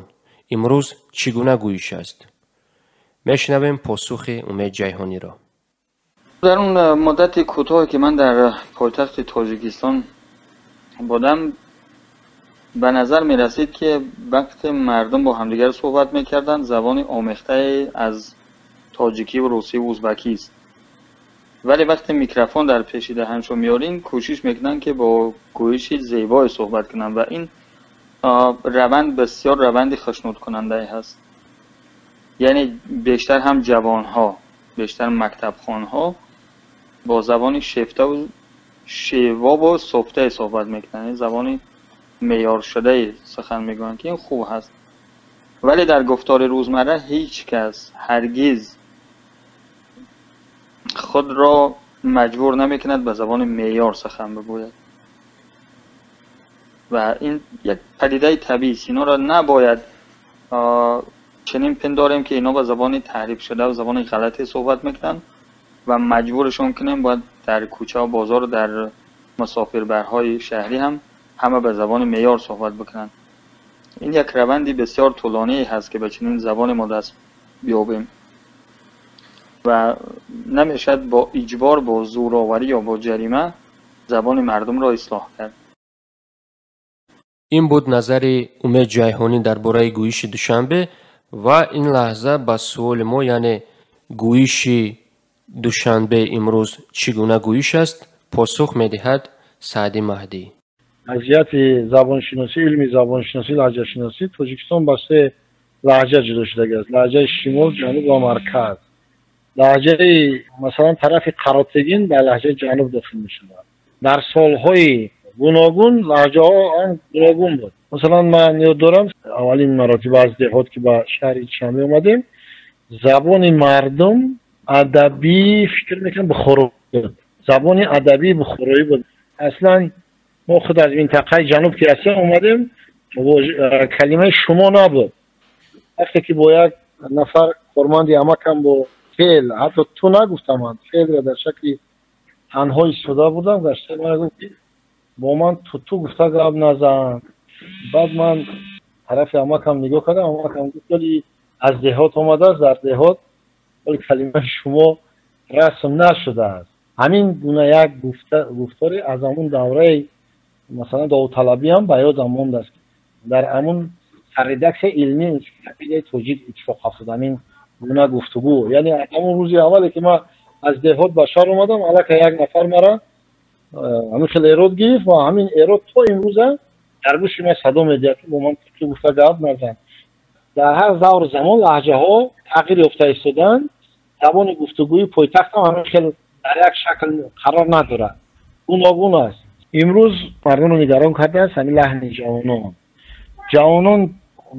имрӯз чӣ гуна гӯйиш аст? Мешунавем посухи Умед Ҷайҳониро. Дар он муддати кӯтоҳе ки ман дар пойтахти Тоҷикистон будам, ба назар мерасид ки вақте мардум бо ҳамдигар суҳбат мекарданд, забони омехтае аз тоҷикӣ ва русӣ ва узбакӣ аст. Вале вақте микрофон дар пеши даҳаншон меорем, кӯшиш мекунанд ки бо гӯйиши зебое суҳбат кунанд ва ин раванд бисёр раванди хушнудкунандае ҳаст. Яъне бештар ҳам ҷавонҳо, бештар мактабхонҳо бо забони шефтаву шевову софтае суҳбат мекунанд, яъне забони меъёршудае сухан мегӯянд ки ин хуб ҳаст. Вале дар гуфтори рӯзмарра ҳеҷ кас ҳаргиз худро маҷбур намекунад ба забони меъёр сухан бигӯяд ва ин як падидаи табиист. Инҳоро набояд чунин пиндорем ки инҳо ба забони таҳрифшуда ва забони ғалате суҳбат мекунанд ва маҷбурашон кунем бояд дар кӯча ва бозор, дар мусофирбарҳои шаҳрӣ ҳам ҳама ба забони меъёр суҳбат бикунанд. Ин як раванди бисёр тӯлоние ҳаст ки ба чунин забоне мо даст биёбем ва намешавад бо иҷбор, бо зӯроварӣ ё бо ҷарима забони мардумро ислоҳ кард. Ин буд назари Умед Ҷайҳонӣ дар бораи гӯйиши Душанбе Ва ин лаҳза ба суоли мо, яъне гӯиши Душанбе имрӯз чӣ гуна гӯиш аст, посух медиҳад Саъдӣ Маҳдӣ. Аз ҷиҳати забоншиносӣ, илми забоншиносӣ, лаҳҷашиносӣ Тоҷикистон ба се лаҳҷа ҷудо шудагиаст: лаҳҷаи шимол, ҷануб ва марказ. Лаҳҷаи масалан тарафи Қаротегин ба лаҳҷаи ҷануб дохил мешавад. Дар солҳои гуногун лаҳҷаҳо ҳам гуногун буд. Масалан, ман ёд дорам, аввалин маротиба аз деҳот ки ба шаҳри Душанбе омадем, забони мардум адабӣ, фикр мекунам, бухоро буд. Забони адабии бухороӣ буд. Аслан мо худ аз минтақаи ҷануб ки ҳастем омадем, калимаи шумо набуд. Вақте ки бо як нафар корманди амакам бо феъл, ҳатто ту нагуфтам, ман феълро дар шакли танҳо истифода бурдам, гашта ман гуфт, ки бо ман туту гуфта гап назан. Баъд ман тарафи амакам нигоҳ кардам, амакам гуфт, вале аз деҳот омадааст, дар деҳот вале калимаи шумо расм нашудааст. Ҳамин гуна як гуфторе аз ҳамун давраи масалан довталабӣ ҳам ба ёдам мондааст. Дар ҳамун сарредаксияи илмии энсиклопедияи тоҷик иттифоқ афтод ҳамин гуна гуфтугӯ. Яъне аз ҳамун рӯзи аввале ки ман аз деҳот ба шаҳр омадам, аллакай як нафар мара ҳамин хел эрод гирифт ва ҳамин эрод то имрӯза дар гӯши ман садо медиҳад, ки бо ман ту гуфта гап назан. Дар ҳар давру замон лаҳҷаҳо тағйир ёфта истоданд. Забони гуфтугӯи пойтахт ҳам ҳамин хел дар як шакл қарор надорад, гуногун аст. Имрӯз мардумро нигарон кардааст ҳамин лаҳни ҷавонон. Ҷавонон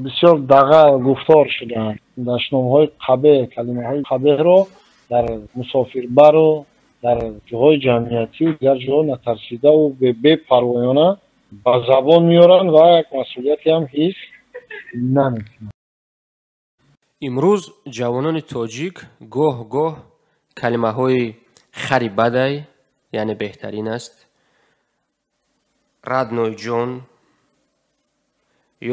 бисёр дағал гуфтор шудаанд. Дашномҳои қабеҳ, калимаҳои қабеҳро дар мусофирбару дар ҷоҳои ҷамъиятӣ, дигар ҷоҳо натарсидаву бепарвоёна ба забон меоранд ва як масъулияте ҳам ҳис намекунанд. Имрӯз ҷавонони тоҷик гоҳ-гоҳ калимаҳои хари бадай, яъне беҳтарин аст, родной ҷон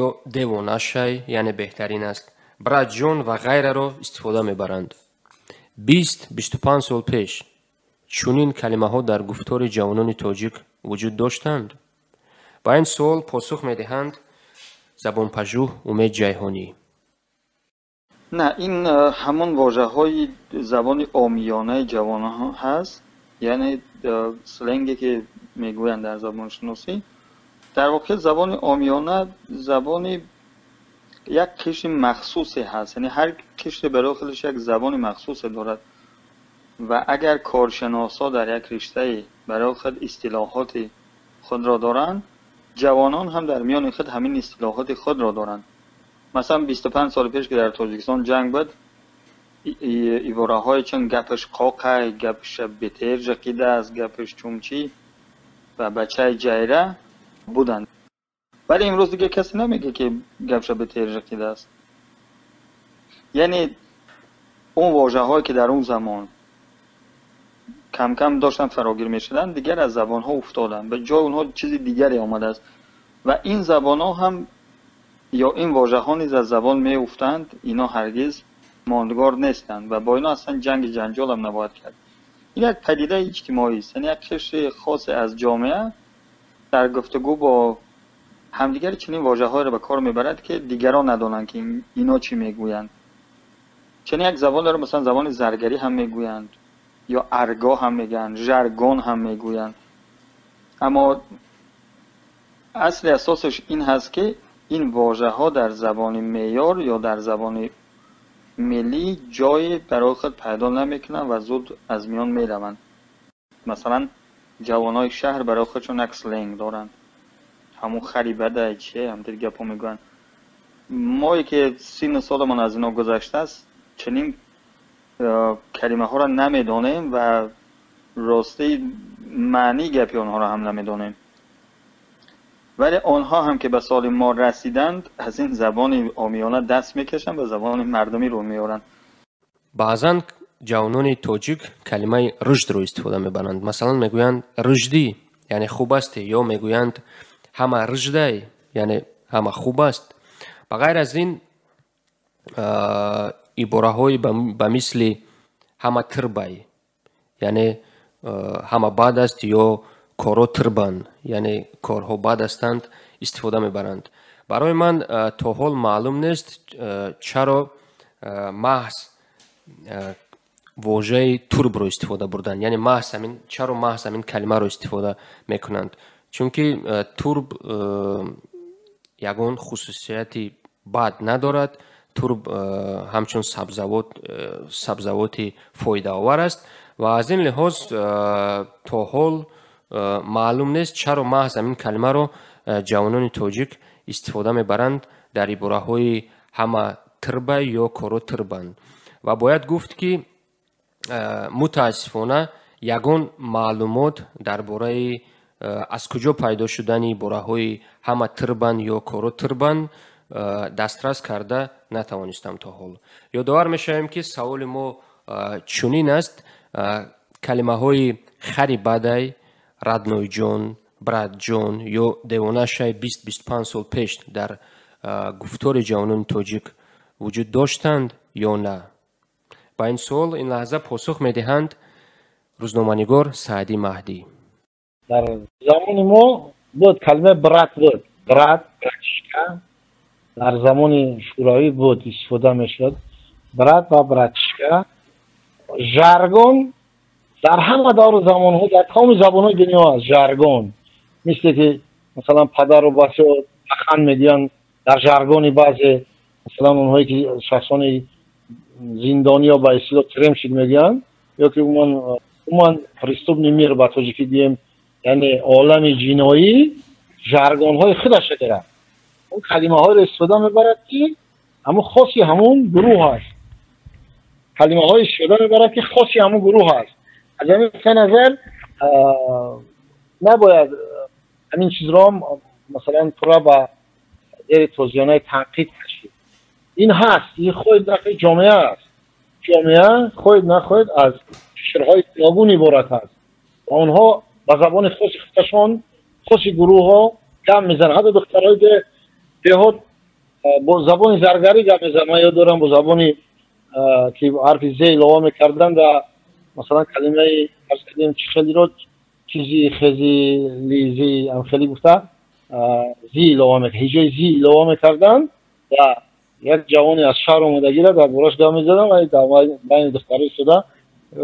ё девонашай, яъне беҳтарин аст, братҷон ва ғайраро истифода мебаранд. 20-25 сол пеш чунин калимаҳо дар гуфтори ҷавонони тоҷик вуҷуд доштанд? Ба ин суол посух медиҳанд забонпажӯҳ Умед Ҷайҳонӣ. На, ин ҳамон вожаҳои забони омиёнаи ҷавонон ҳаст, яъне сленге ки мегӯянд дар забоншиносӣ. Дар воқеъ забони омиёна забони як қишри махсусе ҳаст, яъне ҳар қишре барои худаш як забони махсусе дорад ва агар коршиносҳо дар як риштае барои худ истилоҳоти худро доранд, ҷавонон ҳам дар миёни худ ҳамин истилоҳоти худро доранд. Масалан, 25 сол пеш ки дар Тоҷикистон ҷанг буд, ибораҳое чун гапаш қоқай, гапаш бетер ҷақидааст, гапаш чумчӣ ва бачаи ҷайра буданд. Вале имрӯз дигар касе намегӯяд, ки гапша бетер ҷақидааст. Яъне он вожаҳое ки дар он замон кам-кам доштанд фарогир мешуданд, дигар аз забонҳо уфтоданд, ба ҷои онҳо чизи дигаре омадааст ва ин забонҳо ҳам ё ин вожаҳо низ аз забон меуфтанд, ино ҳаргиз мондгор нестанд ва бо ино аслан ҷанги ҷанҷол ҳам набояд кард. Ин як падидаи иҷтимоӣ аст, яъне як қишри хосе аз ҷомеа дар гуфтугӯ бо ҳамдигар чунин вожаҳоеро ба кор мебарад, ки дигарон надонанд, ки ино чӣ мегӯянд. Чунин як забон дорад, масалан забони заргарӣ ҳам мегӯянд ё арго ҳам мегӯянд, жаргон ҳам мегӯянд. Аммо асли асосаш ин ҳаст, ки ин вожаҳо дар забони меъёр ё дар забони миллӣ ҷое барои худ пайдо намекунанд ва зуд аз миён мераванд. Масалан, ҷавонои шаҳр барои худшон як сленг доранд. Ҳамун хари бадай чие, ҳамдир гапҳо мегӯянд. Мое ки синну соламон аз ино гузаштааст, чунин калимаҳоро намедонем ва ростӣ маънии гапи онҳоро ҳам намедонем. Вале онҳо ҳам ки ба соли мо расиданд, аз ин забони омиёна даст мекашанд ва забони мардумӣ рӯ меоранд. Баъзан ҷавонони тоҷик калимаи рушдро истифода мебаранд. Масалан, мегӯянд рушдӣ, яъне хуб астӣ, ё мегӯянд ҳама рушдай, яъне ҳама хуб аст. Ба ғайр аз ин ибораҳои ба мисли ҳама тирбай, яъне ҳама бад аст, ё корҳо тирбанд, яъне корҳо бад ҳастанд, истифода мебаранд. Барои ман то ҳол маълум нест, чаро маҳз вожаи турбро истифода бурданд, яъне маҳз ҳамин, чаро маҳз ҳамин калимаро истифода мекунанд, чунки турб ягон хусусияти бад надорад. Турб ҳамчун сабзавот, сабзавоти фоидаовар аст ва аз ин лиҳоз то ҳол маълум нест, чаро маҳз ҳамин калимаро ҷавонони тоҷик истифода мебаранд дар ибораҳои ҳама тирба ё коро тирбанд. Ва бояд гуфт, ки мутаассифона ягон маълумот дар бораи аз куҷо пайдо шудани ибораҳои ҳама тирбанд ё коро тирбанд дастрас карда натавонистам то ҳол. Ёдовар мешавем, ки саволи мо чунин аст: калимаҳои хари бадай, роднойҷон, братҷон ё девонашай 20-25 сол пеш дар гуфтори ҷавонони тоҷик вуҷуд доштанд ё на? Ба ин суол ин лаҳза посух медиҳанд рӯзноманигор Саъдӣ Маҳдӣ. Дар замони мо буд калимаи брат, буд брат, братишка. Дар замони Шӯравӣ буд, истифода мешуд брат ва братишка. Жаргон дар ҳама давру замонҳо, дар тамоми забонҳои дунё аст жаргон. Мисле ки, масалан, падару бача пахан мегӯянд дар жаргони баъзе, масалан, онҳое ки шахсони зиндонӣ ё ба истилоҳ тюремщик мегӯянд, ё ки умуман преступный мир ба тоҷикӣ гӯем, яъне олами ҷиноӣ жаргонҳои худаша дорад. Он калимаҳоеро истифода мебарад, ки ҳамун хоси ҳамун гурӯҳ аст, калимаҳое истифода мебарад, ки хоси ҳамун гурӯҳ аст. Аз ҳамин нуқтаи назар набояд ҳамин чизро, масалан, пурра ба зери тозиёнаи танқид кашид. Ин ҳаст, ин хоҳед нахоҳед ҷомеа аст. Ҷомеа, хоҳед нахоҳед, аз қишрҳои гуногун иборат аст ва онҳо ба забони хоси худашон, хоси гурӯҳҳо гап мезананд. Ҳатто духтарҳои деҳот бо забони заргарӣ гап мезананд. Ман ёд дорам, бо забони ки ҳарфи зе илова мекарданд ва, масалан, калимаи, фарз кардем, чӣ хелиро, чизи хези лизи амхелӣ гуфта, зи илова, ҳиҷои зи илова мекарданд ва як ҷавоне аз шаҳр омадагира дар бораш гап мезадам ва дар байни духтаро истода,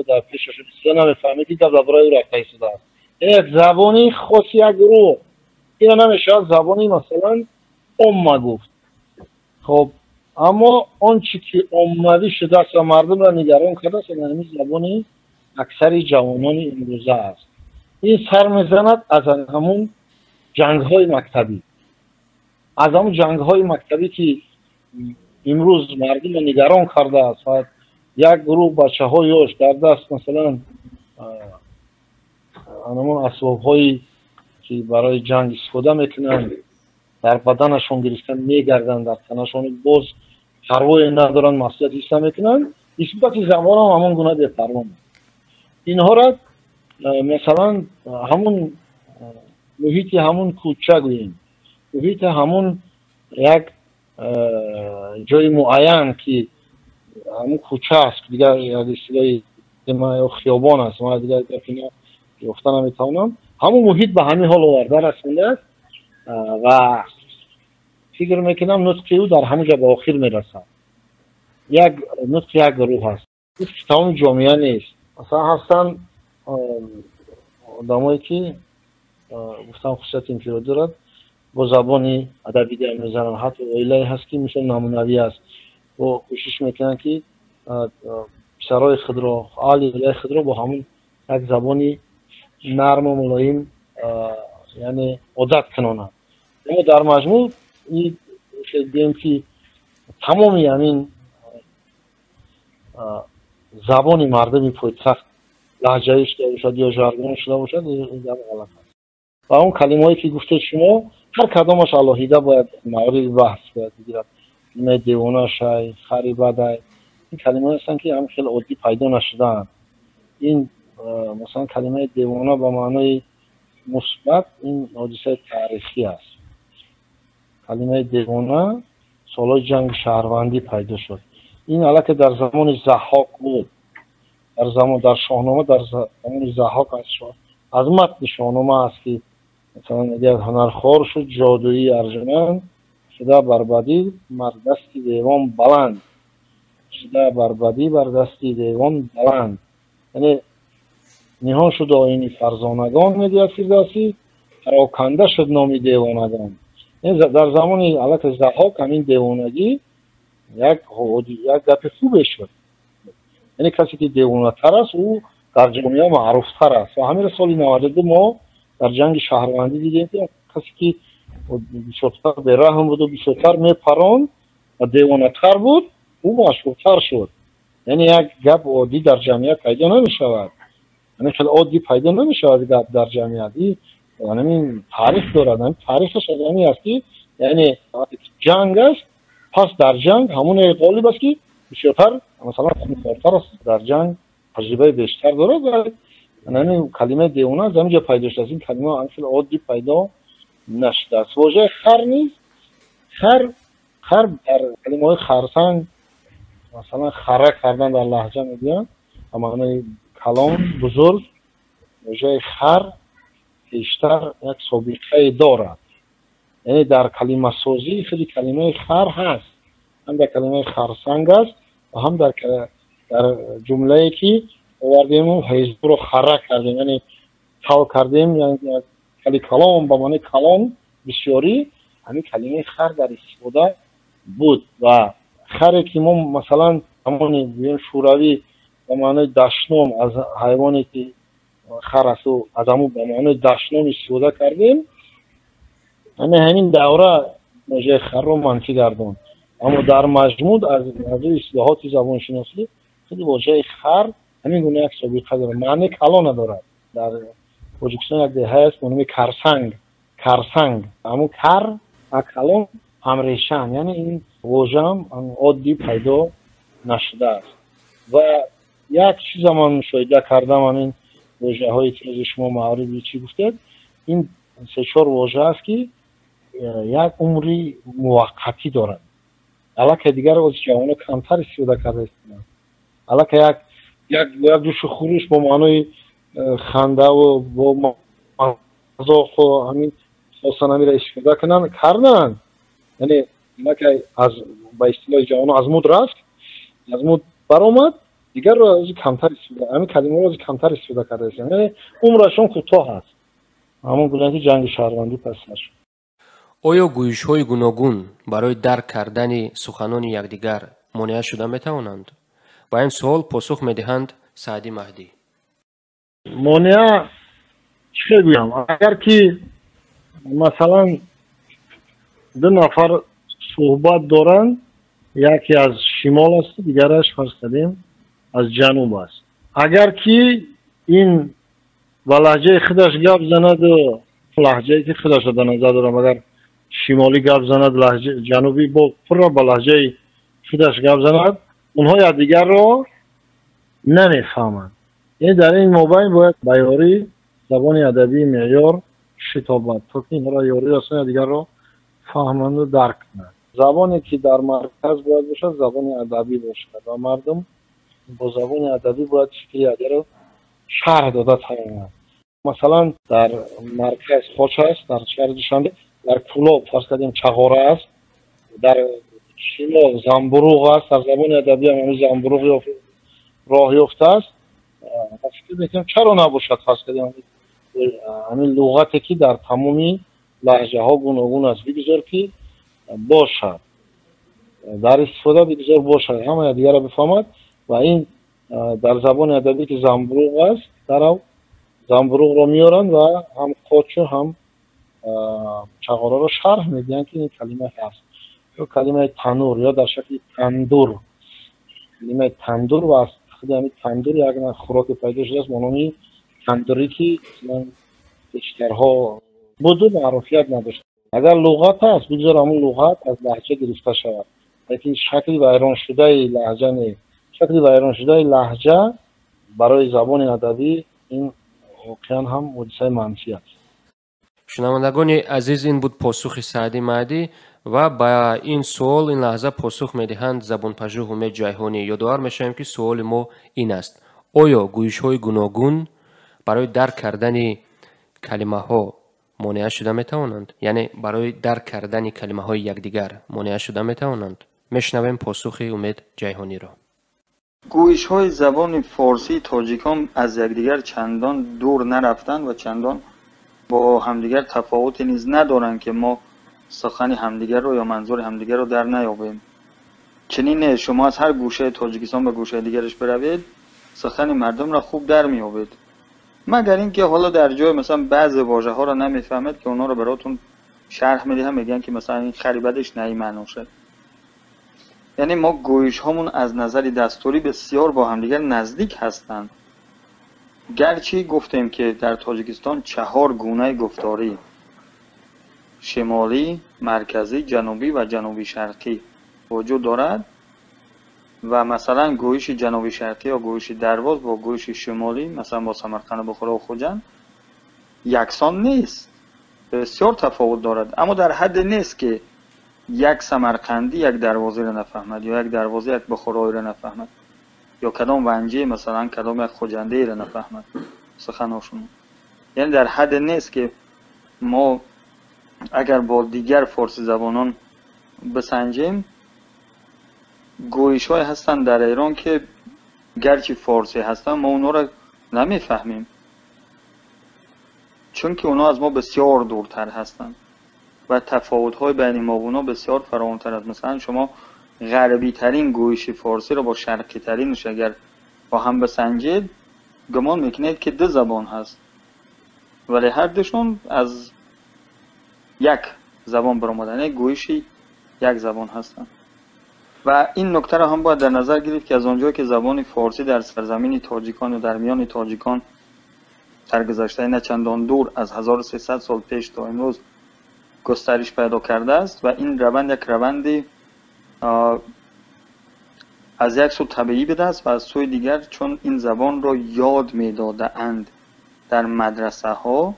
дар пешашон истода, намефаҳмед, ки гап дар бораи ӯ рафта истодааст. Яъне як забони хоси як гурӯҳ, ина намешавад забони, масалан, омма гуфт. Хоб, аммо он чи ки оммавӣ шудааст ва мардумро нигарон кардааст, ҳамин забони аксари ҷавонони имрӯза аст. Ин сар мезанад аз ҳамун ҷангҳои мактабӣ, аз ҳамун ҷангҳои мактабӣ, ки имрӯз мардумро нигарон кардааст ва як гурӯҳ бачаҳои ёш дар даст, масалан, ҳамон асбобҳое ки барои ҷанг истифода мекунанд, дар баданашон гирифта мегарданд, дар танашон, боз парвое надоранд, масъулият ҳис намекунанд. Нисбати забонам ҳамон гуна бепарво. Инҳоро, масалан, ҳамун муҳити ҳамун кӯча гӯем, муҳити ҳамун як ҷои муайян, ки ҳамун кӯча аст, дигар як истилоҳи хиёбон аст, ман дигар гапи ёфта наметавонам, ҳамун муҳит ба ҳамин ҳол оварда расондааст ва фикр мекунам, нутқи ӯ дар ҳамон ҷо ба охир мерасад. Як нутқи як гурӯҳ аст, нутқи тамоми ҷомеа нест. Масалан, ҳастанд одамое ки, гуфтам, хусусияти инфиродӣ дорад, бо забони адабӣ гап мезананд. Ҳатто оилае ҳаст, ки мисол намунавӣ аст, бо кӯшиш мекунанд, ки писарои худро, аҳли оилаи худро бо ҳамун як забони нарму мулоим, яъне, одат кунонанд. Аммо дар маҷмӯъ гӯем, ки тамоми ҳамин забони мардуми пойтахт лаҳҷавӣ шуда бошад ё жаргон шуда бошад, ин гап ғалат аст. Ва он калимаҳое ки гуфтед шумо, ҳар кадомаш алоҳида бояд мавриди баҳс бояд бигирад. Калимаи девона шай, хари бадай, ин калимаҳое ҳастанд, ки ҳам хеле оддӣ пайдо нашудаанд. Ин, масалан, калимаи девона ба маънои мусбат, ин ҳодисаи таърихӣ аст. Калимаи девона солҳои ҷанги шаҳрвандӣ пайдо шуд. Ин аллакай дар замони Заҳҳок буд, дар замон, дар Шоҳнома, дар замони Заҳҳок, аз матни Шоҳнома аст, ки, масалан, мегӯяд: ҳунархор шуд ҷодуии арҷманд. Шуда бар бадӣ бар дасти девон баланд, шуда бар бадӣ бар дасти девон баланд. Яъне ниҳон шуд оини фарзонагон, мегӯяд Фирдавсӣ, пароканда шуд номи девонагон. Дар замони аллакай Заҳҳок ҳамин девонагӣ як гапи хубе шуд. Яъне касе ки девонатар аст, ӯ дар ҷомеа маъруфтар аст. Ва ҳаминро соли 92 мо дар ҷанги шаҳрвандӣ дидем, ки касе ки бисёртар бераҳм буду бисёртар мепаронд ва девонатар буд, ӯ машҳуртар шуд. Яъне як гап оддӣ дар ҷамъият пайдо намешавад. Яъне хеле оддӣ пайдо намешавад гап дар ҷамъият. Ҳамин таърих дорад. Ҳамин таърихаш аз ҳамин аст, ки яъне ҷанг аст, пас дар ҷанг ҳамоне ғолиб аст, ки бисёртар, масалан, хунхортар аст, дар ҷанг таҷрибаи бештар дорад. Ва ҳамин калимаи девона аз ҳамин ҷо пайдо шудааст. Ин калима хеле оддӣ пайдо нашудааст. Вожаи хар низ, хар дар калимаҳои харсанг, масалан, хара кардан дар лаҳҷа мегӯянд, ба маънои калон, бузург. Вожаи хар бештар як собиқае дорад. Яъне дар калимасозӣ худи калимаи хар ҳаст, ҳам дар калимаи харсанг аст ва ҳам дар ҷумлае ки овардему ҳезуро хара кардем, яъне тал кардем, яъне кали калон ба маънои калон бисёрӣ, ҳамин калимаи хар дар истифода буд. Ва харе ки мо масалан замони гӯем шӯравӣ ба маънои дашном аз ҳайвоне ки хар аст, аз ҳамун ба маънои дашном истифода кардем, ҳамин давра вожаи харро манфӣ гардонд. Аммо дар маҷмӯъ аз рӯи ислоҳоти забоншиносӣ худи вожаи хар ҳамин гуна як собиқа дорад, маънии калон надорад. Дар Тоҷикистон як деҳае аст бо номи Карсанг. Карсанг, ҳамун кар ва калон ҳамрешаанд, яъне ин вожаам оддӣ пайдо нашудааст. Ва як чиза ман мушоҳида кардам, ҳамин вожаҳое ки аз шумо мавриди чӣ гуфтед, ин се-чор вожа аст, ки як умри муваққатӣ дорад. Аллакай дигар оз ҷавоно камтар истифода карда истоданд. Аллакай як ҷӯшу хурӯш бо маънои хандаву бо мазоқу ҳамин хостан ҳаминро истифода кунанд, карданд. Яъне аллакай аз ба истилоҳи ҷавоно аз муд рафт, аз муд баромад, дигарро аз камтар истифода, ҳамин калимаро аз камтар истифода карда истоданд. Яъне умрашон кӯтоҳ аст. Ҳамон гуна ки ҷанги шаҳрвандӣ пас сар шуд. Оё гӯйишҳои гуногун барои дарк кардани суханони якдигар монеа шуда метавонанд? Ба ин суол посух медиҳанд Саъдӣ Маҳдӣ. Монеа чӣ хел гӯям? Агар ки масалан ду нафар суҳбат доранд, яке аз шимол аст, дигараш фарз кардем аз ҷануб аст. Агар ки ин ба лаҳҷаи худаш гап занаду лаҳҷае ки худашро дар назар дорам, агар шимолӣ гап занад, ҷанубӣ бо пурра ба лаҳҷаи худаш гап занад, онҳо якдигарро намефаҳманд. Яъне дар ин мобайн бояд ба ёрии забони адабии меъёр шитобад, то ки инҳоро ёрӣ расонад, якдигарро фаҳманду дарк кунанд. Забоне ки дар марказ бояд бошад, забони адабӣ бошад ва мардум бо забони адабӣ бояд фикри якдигарро шарҳ дода тавонанд. Масалан, дар марказ Хоч аст, дар шаҳри Душанбе, дар Кӯлоб фарз кардем Чағора аст, дар шимол Замбуруғ аст, дар забони адабӣ ҳам ҳамин Замбуруғ роҳ ёфтааст. Фикр мекунам чаро набошад фарз кардем ҳамин луғате ки дар тамоми лаҳҷаҳо гуногун аст, бигузор ки бошад, дар истифода бигузор бошад, ҳама якдигарро бифаҳмад. Ва ин дар забони адабӣ ки замбуруғ аст, дарав замбуруғро меоранд ва ҳам қочу ҳам чағораро шарҳ медиҳанд, ки ин калима ҳаст. Ё калимаи танур, ё дар шакли тандур, калимаи тандур ва аз худи ҳамин тандур як навъ хӯроке пайдо шудааст бо номи тандурӣ, ки пештарҳо буду маъруфият надошт. Агар луғат ҳаст, бигузор ҳамун луғат аз лаҳҷа гирифта шавад, лекин шакли вайроншудаи лаҳҷа не. Шакли вайроншудаи лаҳҷа барои забони адабӣ ин воқеан ҳам ҳодисаи манфӣ аст. Шунавандагони азиз, ин буд посухи Саъдӣ Маҳдӣ ва ба ин суол ин лаҳза посух медиҳанд забонпажӯҳ Умед Ҷайҳонӣ. Ёдовар мешавем, ки суоли мо ин аст: оё гӯйишҳои гуногун барои дарк кардани калимаҳо монеа шуда метавонанд? Яъне барои дарк кардани калимаҳои якдигар монеа шуда метавонанд? Мешунавем посухи Умед Ҷайҳониро. Гӯишҳои забони форсии тоҷикон аз якдигар чандон дур нарафтанд ва чандон бо ҳамдигар тафовуте низ надоранд, ки мо сухани ҳамдигарро ё манзури ҳамдигарро дар наёбем. Чунин нест. Шумо аз ҳар гӯшаи Тоҷикистон ба гӯшаи дигараш биравед, сухани мардумро хуб дар меёбед, магар ин ки ҳоло дар ҷой масалан баъзе вожаҳоро намефаҳмед, ки онҳоро баротон шарҳ медиҳам, мегӯянд, ки масалан ин хари бадаш на ин маъно шуд. Яъне мо гӯишҳомон аз назари дастурӣ бисёр бо ҳамдигар наздик ҳастанд. Гарчи гуфтем, ки дар Тоҷикистон чаҳор гунаи гуфторӣ: шимолӣ, марказӣ, ҷанубӣ ва ҷануби шарқӣ вуҷуд дорад ва масалан гӯиши ҷануби шарқӣ ё гӯиши Дарвоз бо гӯиши шимолӣ, масалан бо Самарқанду Бухоро ва Хуҷанд, яксон нест, бисёр тафовут дорад, аммо дар ҳадде нест, ки як самарқандӣ як дарвозиро нафаҳмад ё як дарвозӣ як бухороиро нафаҳмад ё кадом ванҷӣ масалан кадом як хуҷандиро нафаҳмад суханошон. Яъне дар ҳадде нест, ки мо агар бо дигар форсизабонон бисанҷем. Гӯишҳое ҳастанд дар Эрон, ки гарчи форсӣ ҳастанд, мо онҳоро намефаҳмем, чунки онҳо аз мо бисёр дуртар ҳастанд ва тафовутҳои байни мо ва онҳо бисёр фаровонтар аст. Масалан, шумо ғарбитарин гӯиши форсиро бо шарқитаринаш агар бо ҳам бисанҷед, гумон мекунед, ки ду забон ҳаст, вале ҳар душон аз як забон баромадан, яъне гӯиши як забон ҳастанд. Ва ин нуктаро ҳам бояд дар назар гирифт, ки аз он ҷое ки забони форсӣ дар сарзамини тоҷикон ё дар миёни тоҷикон дар гузаштаи на чандон дур аз 1300 сол пеш то имрӯз густариш пайдо кардааст ва ин раванд як раванди аз як сӯ табиӣ будааст ва аз сӯи дигар, чун ин забонро ёд медодаанд дар мадрасаҳо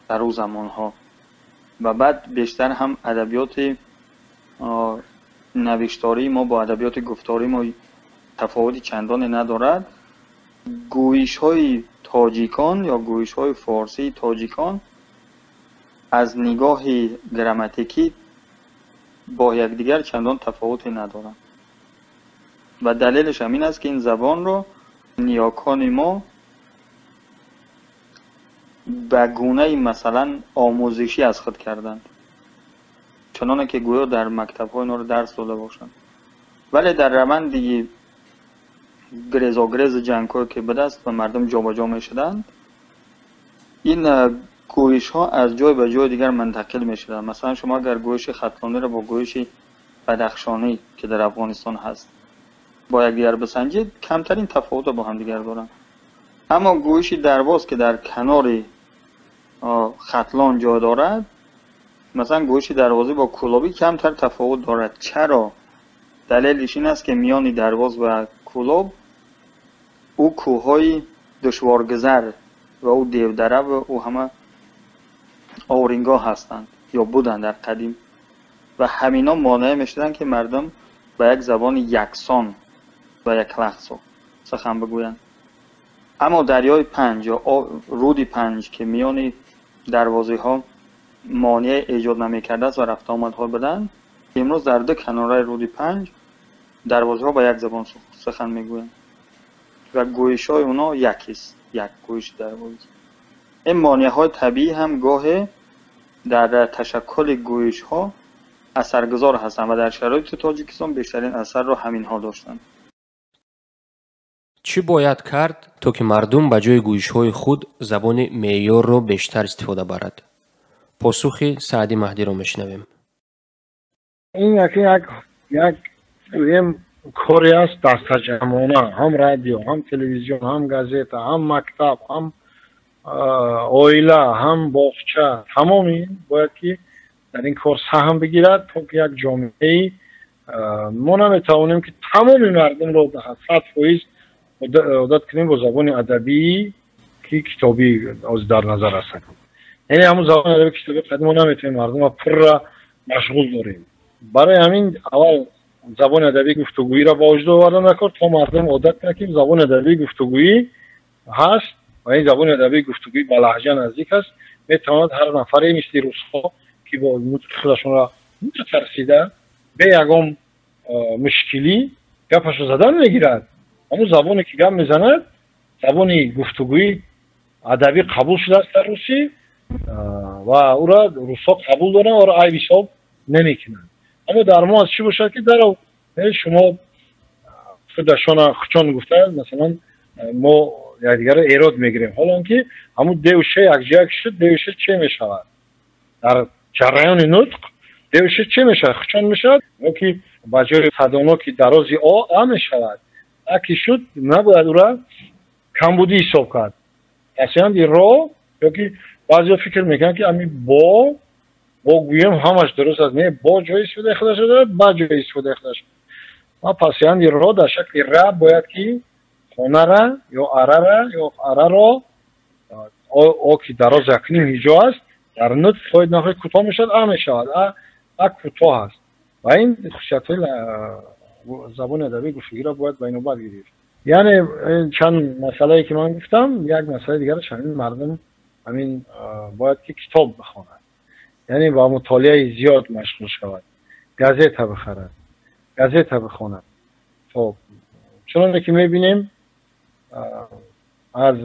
дар ӯ замонҳо ва баъд бештар ҳам адабиёти навиштории мо бо адабиёти гуфтории мо тафовути чандоне надорад, гӯишҳои тоҷикон ё гӯишҳои форсии тоҷикон аз нигоҳи грамматикӣ бо якдигар чандон тафовуте надоранд. Ва далелаш ҳам ин аст, ки ин забонро ниёкони мо ба гунаи масалан омӯзишӣ аз худ карданд, чуноне ки гӯё дар мактабҳо инҳоро дарс дода бошанд. Вале дар раванди грезогрези ҷангҳое ки будааст ва мардум ҷобаҷо мешуданд, ин гӯишҳо аз ҷой ба ҷои дигар мунтақил мешуданд. Масалан, шумо агар гӯиши хатлониро бо гӯиши бадахшонӣ, ки дар Афғонистон ҳаст, бо якдигар бисанҷед, камтарин тафовутро бо ҳамдигар доранд. Аммо гӯиши Дарвоз, ки дар канори Хатлон ҷой дорад, масалан гӯиши дарвозӣ бо кӯлобӣ камтар тафовут дорад. Чаро? Далелиш ин аст, ки миёни Дарвоз ва Кӯлоб ӯ кӯҳҳои душворгузар ва ӯ девдара ва ӯ ҳама орингоҳ ҳастанд ё буданд дар қадим ва ҳамино монеъ мешуданд, ки мардум ба як забони яксон ва яклахт сухан бигӯянд. Аммо дарёи Панҷ ё рӯди Панҷ, ки миёни дарвозиҳо монеъ эҷод намекардааст ва рафтуомадҳо буданд, имрӯз дар ду канораи рӯди Панҷ дарвозиҳо ба як забон сухан мегӯянд ва гӯишҳои онҳо якист, як гӯиши дарвозӣ. Ин монеаҳои табиӣ ҳам гоҳе дар ташаккули гӯишҳо асаргузор ҳастанд ва дар шароити Тоҷикистон бештарин асарро ҳаминҳо доштанд. Чӣ бояд кард, то ки мардум ба ҷои гӯишҳои худ забони меъёрро бештар истифода барад? Посухи Саъди Маҳдиро мешунавем. Ин як гӯем коре аст дастаҷамъона: ҳам радио, ҳам телевизион, ҳам газета, ҳам мактаб, ҳам оила, ҳам боғча. Тамоми ин бояд ки дар ин кор саҳм бигирад, то ки як ҷомеаи мо наметавонем, ки тамоми мардумро 100% одат кунем бо забони адабии, ки китобӣ дар назар аст. Яъне ҳамун забони адаби китоби қадим мо наметавонем мардумро пурра машғул дорем. Барои ҳамин аввал забони адабии гуфтугӯиро ба вуҷуд овардан даркор, то мардум одат кунад, ки забони адабии гуфтугӯӣ ҳаст. Ва Ва ин забони адабии гуфтугӯӣ ба лаҳҷа наздик аст, метавонад ҳар нафаре мисли русҳо, ки бо нутқи худашонро натарсида, бе ягон мушкилӣ гапашро задан мегирад. Ҳамун забоне ки гап мезанад, забони гуфтугӯӣ адабӣ қабул шудааст дар русӣ ва ӯро русҳо қабул доранд, ӯро айб ҳисоб намекунанд. Аммо дар мо аз чӣ бошад, ки даро шумо худашона хучон гуфта, масалан, мо якдигарро эрод мегирем, ҳоло он ки ҳамун деву ше якҷоя ки шуд, деву ше че мешавад? Дар ҷараёни нутқ деву ше че мешавад? Хучон мешавад ё ки ба ҷои садоноки дарози о а мешавад. А ки шуд, набояд ӯра камбудӣ ҳисоб кард. Пасянди ро ё ки баъзеҳо фикр мекунанд, ки ами бо гӯем ҳамаш дуруст аст. Не, бо ҷои истифодаи худашро дорад, ба ҷои истифодаи худаш. Ва пасянди ро дар шакли ра бояд ки хонара ё арара ё араро, о ки дароз якним ҳиҷо аст, дар нутқ хоҳед нахоҳед кӯтоҳ мешавад, а мешавад, а кӯтоҳ аст. Ва ин хусусиятҳои забони адабии гуфтугӯиро бояд ба инобат гирифт. Яъне чанд масъалае ки ман гуфтам, як масъалаи дигараш ҳамин: мардум ҳамин бояд ки китоб бихонад, яъне ба мутолиаи зиёд машғул шавад, газета бихарад, газета бихонад. Хоб, чуноне ки мебинем, аз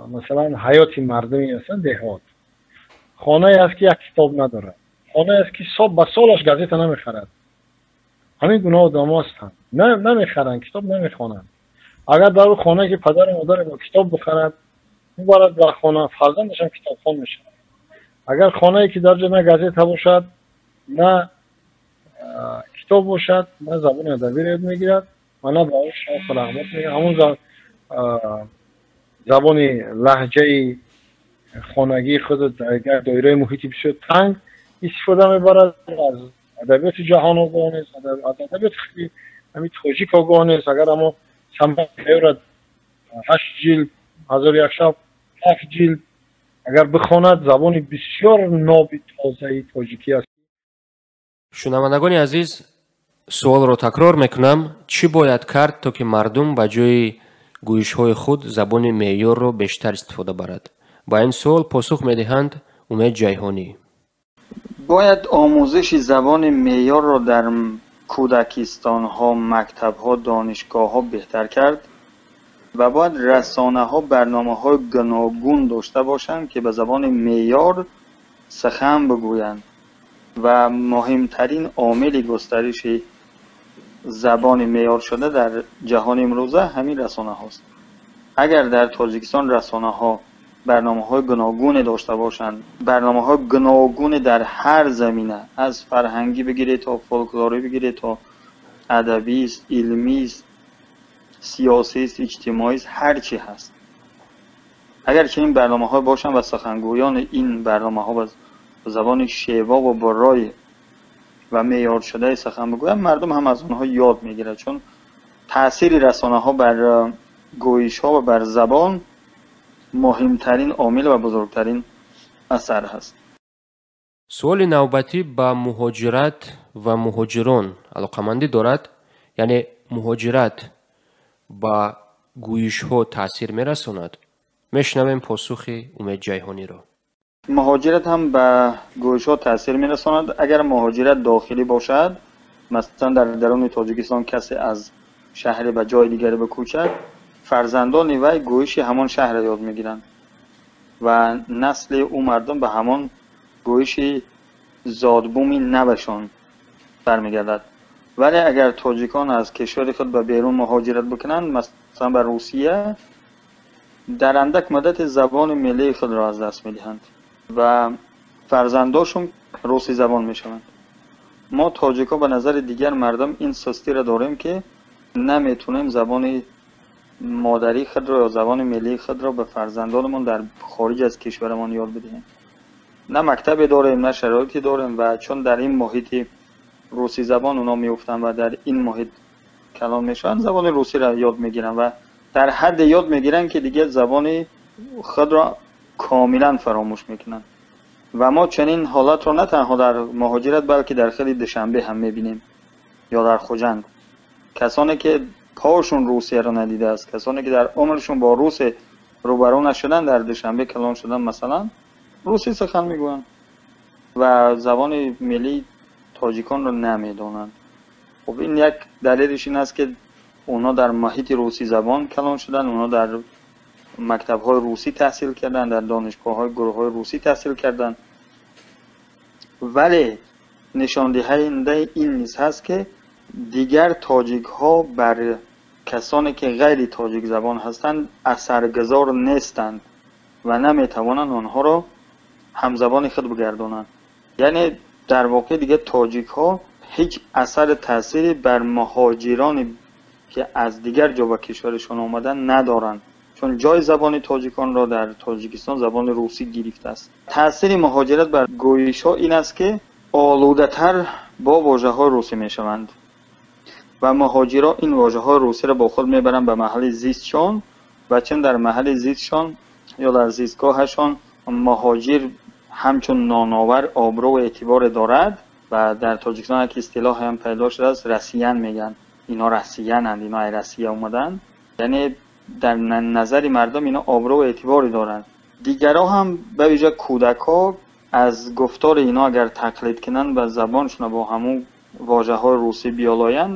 масалан ҳаёти мардуми масалан деҳот, хонае аст ки як китоб надорад, хонае аст ки ба солаш газета намехарад. Ҳамин гуна одамо ҳастанд, намехаранд, китоб намехонанд. Агар дар хонае ки падару модаре бо китоб бихарад, мебарад ба хона, фарзандашам китобхон мешавад. Агар хонае ки дар ҷо на газета бошад, на китоб бошад, на забони адабиро ёд мегирад ва на ба он шавқу рағбат мегирад, ҳамун забони лаҳҷаи хонагии худ дар як доираи муҳити бисёр танг истифода мебарад, аз адабиёти ҷаҳон огоҳ нест, аз адабиёти хеле ҳамин тоҷик огоҳ нест. Агар амо Самаёра ҳашт ҷилд, ҳазору як шаб ҳафт ҷилд агар бихонад, забони бисёр ноби тозаи тоҷикӣ аст. Шунавандагони азиз, суолро такрор мекунам: чӣ бояд кард, то ки мардум ба ҷои гӯишҳои худ забони меъёрро бештар истифода барад? Ба ин суол посух медиҳанд Умед Ҷайҳонӣ. Бояд омӯзиши забони меъёрро дар кӯдакистонҳо, мактабҳо, донишгоҳҳо беҳтар кард ва бояд расонаҳо барномаҳои гуногун дошта бошанд, ки ба забони меъёр сухан бигӯянд. Ва муҳимтарин омили густариши забони меъёр шуда дар ҷаҳони имрӯза ҳамин расонаҳост. Агар дар Тоҷикистон расонаҳо барномаҳои гуногуне дошта бошанд, барномаҳои гуногуне дар ҳар замина, аз фарҳангӣ бигиред то фолклорӣ бигиред то адабист, илмист, сиёсист, иҷтимоист, ҳар чи ҳаст, агар чунин барномаҳо бошанд ва сухангӯёни ин барномаҳо ба забони шева ва барои ва меъёршудаи сухан бигӯянд, мардум ҳам аз онҳо ёд мегирад, чун таъсири расонаҳо бар гӯишҳо ва бар забон муҳимтарин омил ва бузургтарин асар ҳаст. Суоли навбатӣ ба муҳоҷират ва муҳоҷирон алоқамандӣ дорад, яъне муҳоҷират ба гӯишҳо таъсир мерасонад? Мешунавем посухи Умед Ҷайҳониро. Муҳоҷират ҳам ба гӯишҳо таъсир мерасонад. Агар муҳоҷират дохилӣ бошад, масалан дар даруни Тоҷикистон касе аз шаҳре ба ҷои дигаре бикӯчад, фарзандони вай гӯиши ҳамон шаҳрро ёд мегиранд ва насли ӯ мардум ба ҳамон гӯиши зодбуми навашон бармегардад. Вале агар тоҷикон аз кишвари худ ба берун муҳоҷират бикунанд, масалан ба Русия, дар андак муддати забони миллии худро аз даст медиҳанд ва фарзандошон русӣ забон мешаванд. Мо тоҷикҳо ба назари дигар мардум ин сустиро дорем, ки наметунем забони модарии худро ё забони миллии худро ба фарзандонамон дар хориҷ аз кишварамон ёд бидиҳем. На мактабе дорем, на шароите дорем ва чун дар ин муҳити русӣ забон оно меуфтанд ва дар ин муҳит калон мешаванд, забони русиро ёд мегиранд ва дар ҳадде ёд мегиранд, ки дигар забони худро комилан фаромӯш мекунанд. Ва мо чунин ҳолатро на танҳо дар муҳоҷират, балки дар хеле Душанбе ҳам мебинем ё дар Хуҷанд. Касоне ки пошон Русияро надидааст, касоне ки дар умршон бо русе рӯбарӯ нашуданд, дар Душанбе калон шуданд, масалан, русӣ сухан мегӯянд ва забони миллии тоҷиконро намедонанд. Хуб, ин як далелиш ин аст, ки онҳо дар муҳити русӣ забон калон шуданд, онҳо дар мактабҳои русӣ таҳсил карданд, дар донишгоҳҳои гурӯҳҳои русӣ таҳсил карданд. Вале нишондиҳандаи ин низ ҳаст, ки дигар тоҷикҳо бар касоне ки ғайри тоҷикзабон ҳастанд асаргузор нестанд ва наметавонанд онҳоро ҳамзабони худ бигардонанд. Яъне дар воқеъ дигар тоҷикҳо ҳеҷ асар таъсире бар муҳоҷироне ки аз дигар ҷо ба кишварашон омаданд надоранд, чун ҷои забони тоҷиконро дар Тоҷикистон забони русӣ гирифтааст. Таъсири муҳоҷират бар гӯишҳо ин аст, ки олудатар бо вожаҳои русӣ мешаванд ва муҳоҷирон ин вожаҳои русиро бо худ мебаранд ба маҳалли зистшон ва чун дар маҳалли зистшон ё дар зистгоҳашон муҳоҷир ҳамчун ноновар обрӯ ва эътиборе дорад ва дар Тоҷикистон як истилоҳ ҳам пайдо шудааст, россиян мегӯянд. Ино россиянанд, ино ай Россия омаданд. Яъне дар назари мардум ино обрӯ ва эътиборе доранд. Дигарҳо ҳам, ба вижа кӯдакҳо, аз гуфтори ино агар тақлид кунанд ва забоншонро бо ҳамун вожаҳои русӣ биёлоянд,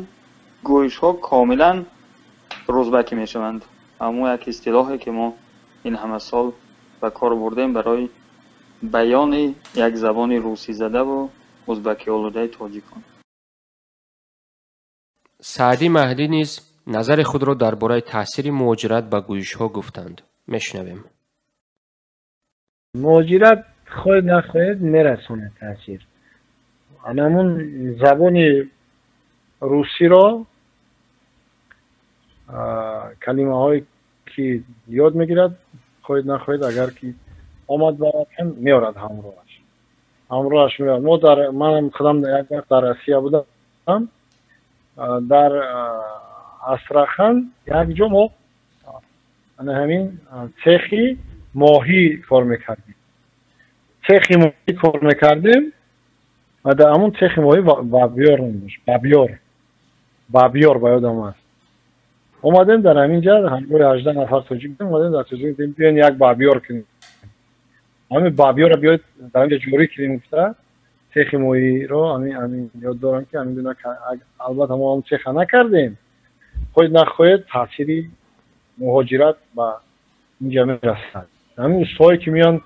гӯишҳо комилан рӯзбакӣ мешаванд. Ҳамон як истилоҳе ки мо ин ҳама сол ба кор бурдем барои баёни як забони русӣзадаву узбакиолудаи тоҷикон. Саъдӣ Маҳдӣ низ назари худро дар бораи таъсири муҳоҷират ба гӯишҳо гуфтанд. Мешунавем. Муҳоҷират хоҳед нахоҳед мерасонад таъсир. Ҳамон забони русиро, калимаҳое ки ёд мегирад, хоҳед нахоҳед, агар ки омад ба ватан, меорад ҳамроҳаш. Ҳамроҳаш меорад. Мо дар манам худам як вақт дар Россия будам, дар Астрахан як ҷо мо ана ҳамин цехи моҳӣ кор мекардем. Цехи моҳӣ кор мекардем ва дар ҳамон цехи моҳӣ бабёр дошт. Бабёр. Бабёр ба ёдам аст. Омадем дар ҳамин ҷа ҳамроҳи 18 нафар тоҷик будем, омадем дар тоҷик будем, биёем як бабёр кунем. Ҳамин бабёрро биёед дар ҳамин ҷа ҷорӣ кунем гуфта, цехи моҳиро ҳамин ёд дорам ки ҳамин гуна, албатта мо ҳам цеха накардем. Хоҳед нахоҳед таъсири муҳоҷират ба инҷа мерасад. Ҳамин устое ки меоянд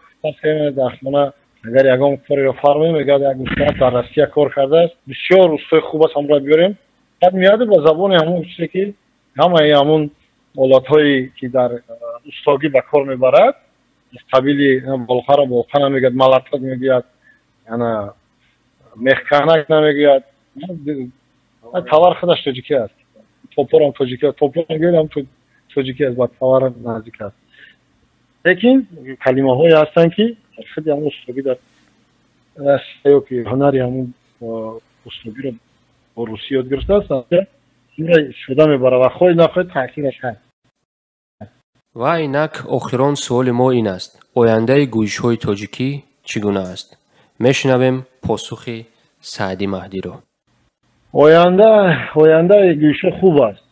дар хона, агар ягон кореро фармоем, мегӯяд як уста дар Россия кор кардааст, бисёр устои хуб аст, ҳамроҳ биёрем. Баъд меояд ба забони ҳамон чизе ки ҳамаи ҳамон олатҳое ки дар устогӣ ба кор мебарад, аз қабили болқаро болқа намегӯяд, малаток мегӯяд, ана мехканак намегӯяд. Товар худаш тоҷикӣ аст, топорам тоҷикӣ аст, топор мегӯяд ҳам тоҷикӣ аст, ба товар наздик аст. Лекин калимаҳое ҳастанд ки худи ҳамон устогӣ дар Россия ё ки ҳунари ҳамон устогиро бо русӣ ёд гирифтааст, инро истифода мебарад ва хоҳед нахоҳед таъсираш ҳаст. Ва инак охирон суоли мо ин аст: ояндаи гӯишҳои тоҷикӣ чӣ гуна аст? Мешунавем посухи Саъдӣ Маҳдиро. Ояндаи гӯишҳо хуб аст.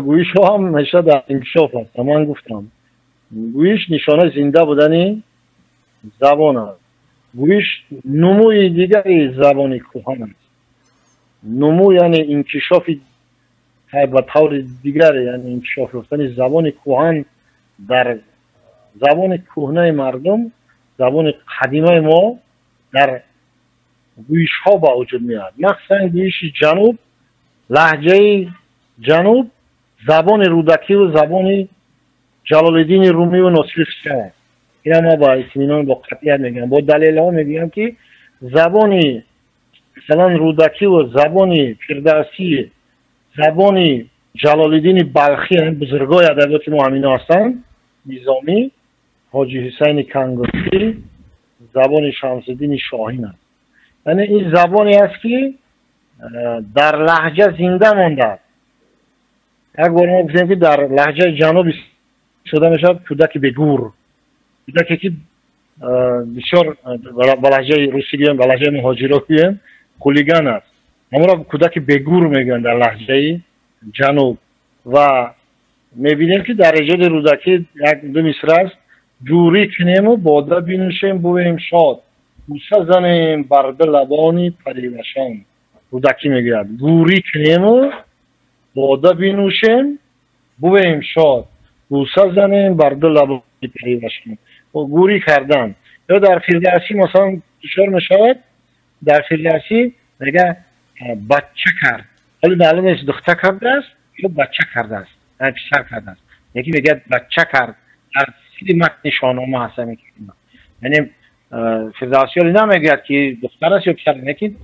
Гӯишҳо ҳам ҳамеша дар инкишоф аст. Ман гуфтам, гӯиш нишонаи зинда будани забон аст. Гӯиш нумӯи дигари забони кӯҳан аст. Нумӯ яъне инкишофи ба таври дигаре, яъне инкишоф ёфтани забони кӯҳан дар забони кӯҳнаи мардум, забони қадимаи мо дар гӯишҳо ба вуҷуд меояд. Махсусан гӯиши ҷануб, лаҳҷаи ҷануб, забони Рӯдакиву забони Ҷалолиддини Румиву Носири Хусрав аст. Ина мо ба итминон, бо қатъият мегӯям, бо далелҳо мегӯям ки забони масалан Рӯдакиву забони Фирдавсӣ, забони Ҷалолиддини Балхӣ, бузургои адабиёти мо ҳамино ҳастанд, Низомӣ, Ҳоҷи Ҳусайни Кангурӣ, забони Шамсиддини Шоҳин аст. Яъне ин забоне аст ки дар лаҳҷа зинда мондааст. Як бор мо гуфтем ки дар лаҳҷаи ҷануб истифода мешавад кӯдаки бегур, кӯдаке ки бисёр ба лаҳҷаи русӣ гӯем, ба лаҳҷаи муҳоҷиро гӯем, хулиган аст. Ҳамонро кӯдаки бегур мегӯянд дар лаҳҷаи ҷануб. Ва Мебинем, ки дар эҷоди Рӯдакӣ як ду мисра аст: ҷӯрӣ кунему бода бинӯшем, бувем шод, бӯса занем бар ду лабони паривашон. Рӯдакӣ мегӯяд: гӯрӣ кунему бода бинӯшем, бувем шод, бӯса занем бар ду лабони паривашон. Гӯрӣ кардан. Ё дар Фирдавсӣ, масалан, дучор мешавад. Дар Фирдавсӣ мега: бачча кард. Ҳоли маълум нест, духта кардааст ё бачча кардааст, писар кардааст, лекин мегӯяд: бачча кард. Дар сири матни Шоҳнома ҳаст ҳамин калима. Яъне Фирдавсӣ ҳоли намегӯяд, ки духтар аст ё писар, лекин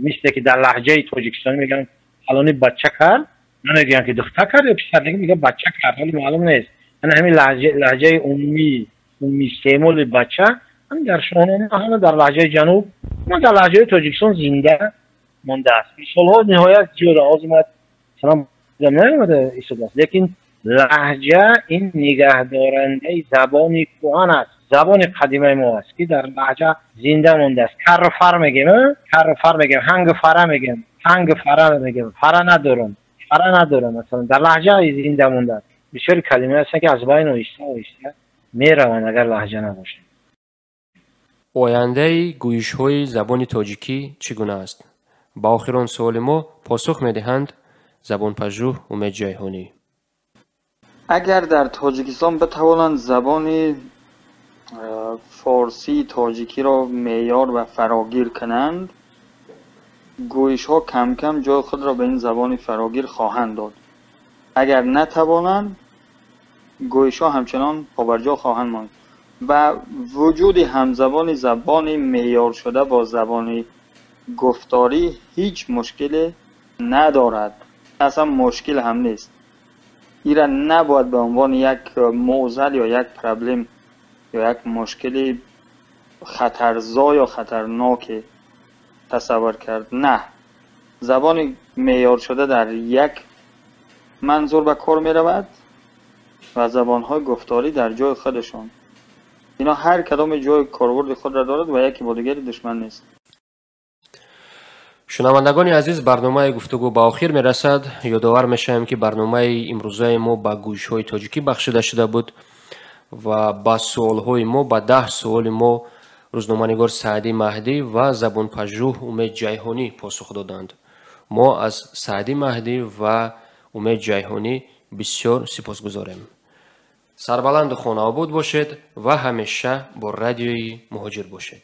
мисле ки дар лаҳҷаи тоҷикистонӣ мегӯянд: фалонӣ бачча кард, намегӯянд, ки духтар кард ё писар, лекин мегӯяд: бачча кард. Ҳоли маълум нест. Яъне ҳамин лаҳҷаи умумӣ истеъмоли бачча ҳам дар Шоҳнома, ҳама дар лаҳҷаи ҷануб, ҳама дар лаҳҷаи Тоҷикистон зинда мондааст. Мисолҳо ниҳоят зиёда. Ҳозир масалан наомада истодааст, лекин лаҳҷа ин нигаҳдорандаи забони кӯҳан аст, забони қадимаи мо аст, ки дар лаҳҷа зинда мондааст. Карру фар мегем, карру фар мегем, ҳангу фара мегем, ҳангу фара мегем, фара надорам, фара надорам. Масалан, дар лаҳҷа зинда мондааст. Бисёри калима ҳастанд, ки аз байн оҳиста оҳиста мераванд, агар лаҳҷа набошад. Ояндаи гӯйишҳои забони тоҷикӣ чӣ гуна аст? Ба охирон суоли мо посух медиҳанд забонпажӯҳ Умед Ҷайҳонӣ. Агар дар Тоҷикистон битавонанд забони форсии тоҷикиро меъёр ва фарогир кунанд, гӯйишҳо кам-кам ҷои худро ба ин забони фарогир хоҳанд дод. Агар натавонанд, гӯйишҳо ҳамчунон побарҷо хоҳанд монд ва вуҷуди ҳамзабони забони меъёршуда бо забони гуфторӣ ҳеҷ мушкиле надорад, аслан мушкил ҳам нест. Ира набояд ба унвони як муъзал ё як проблем ё як мушкили хатарзо ё хатарноке тасаввур кард. На, забони меъёршуда дар як манзур ба кор меравад ва забонҳои гуфторӣ дар ҷои худашон. Ино ҳар кадоме ҷои корбурди худро дорад ва яке бо дигаре душман нест. Шунавандагони азиз, барномаи гуфтугӯ ба охир мерасад. Ёдовар мешавем, ки барномаи имрӯзаи мо ба гӯйишҳои тоҷикӣ бахшида шуда буд ва ба суолҳои мо, ба 10 суоли мо, рӯзноманигор Саъдӣ Маҳдӣ ва забонпажӯҳ Умед Ҷайҳонӣ посух доданд. Мо аз Саъдӣ Маҳдӣ ва Умед Ҷайҳонӣ бисёр сипосгузорем. Сарбаланду хонаобод бошед ва ҳамеша бо Радиои Муҳоҷир бошед.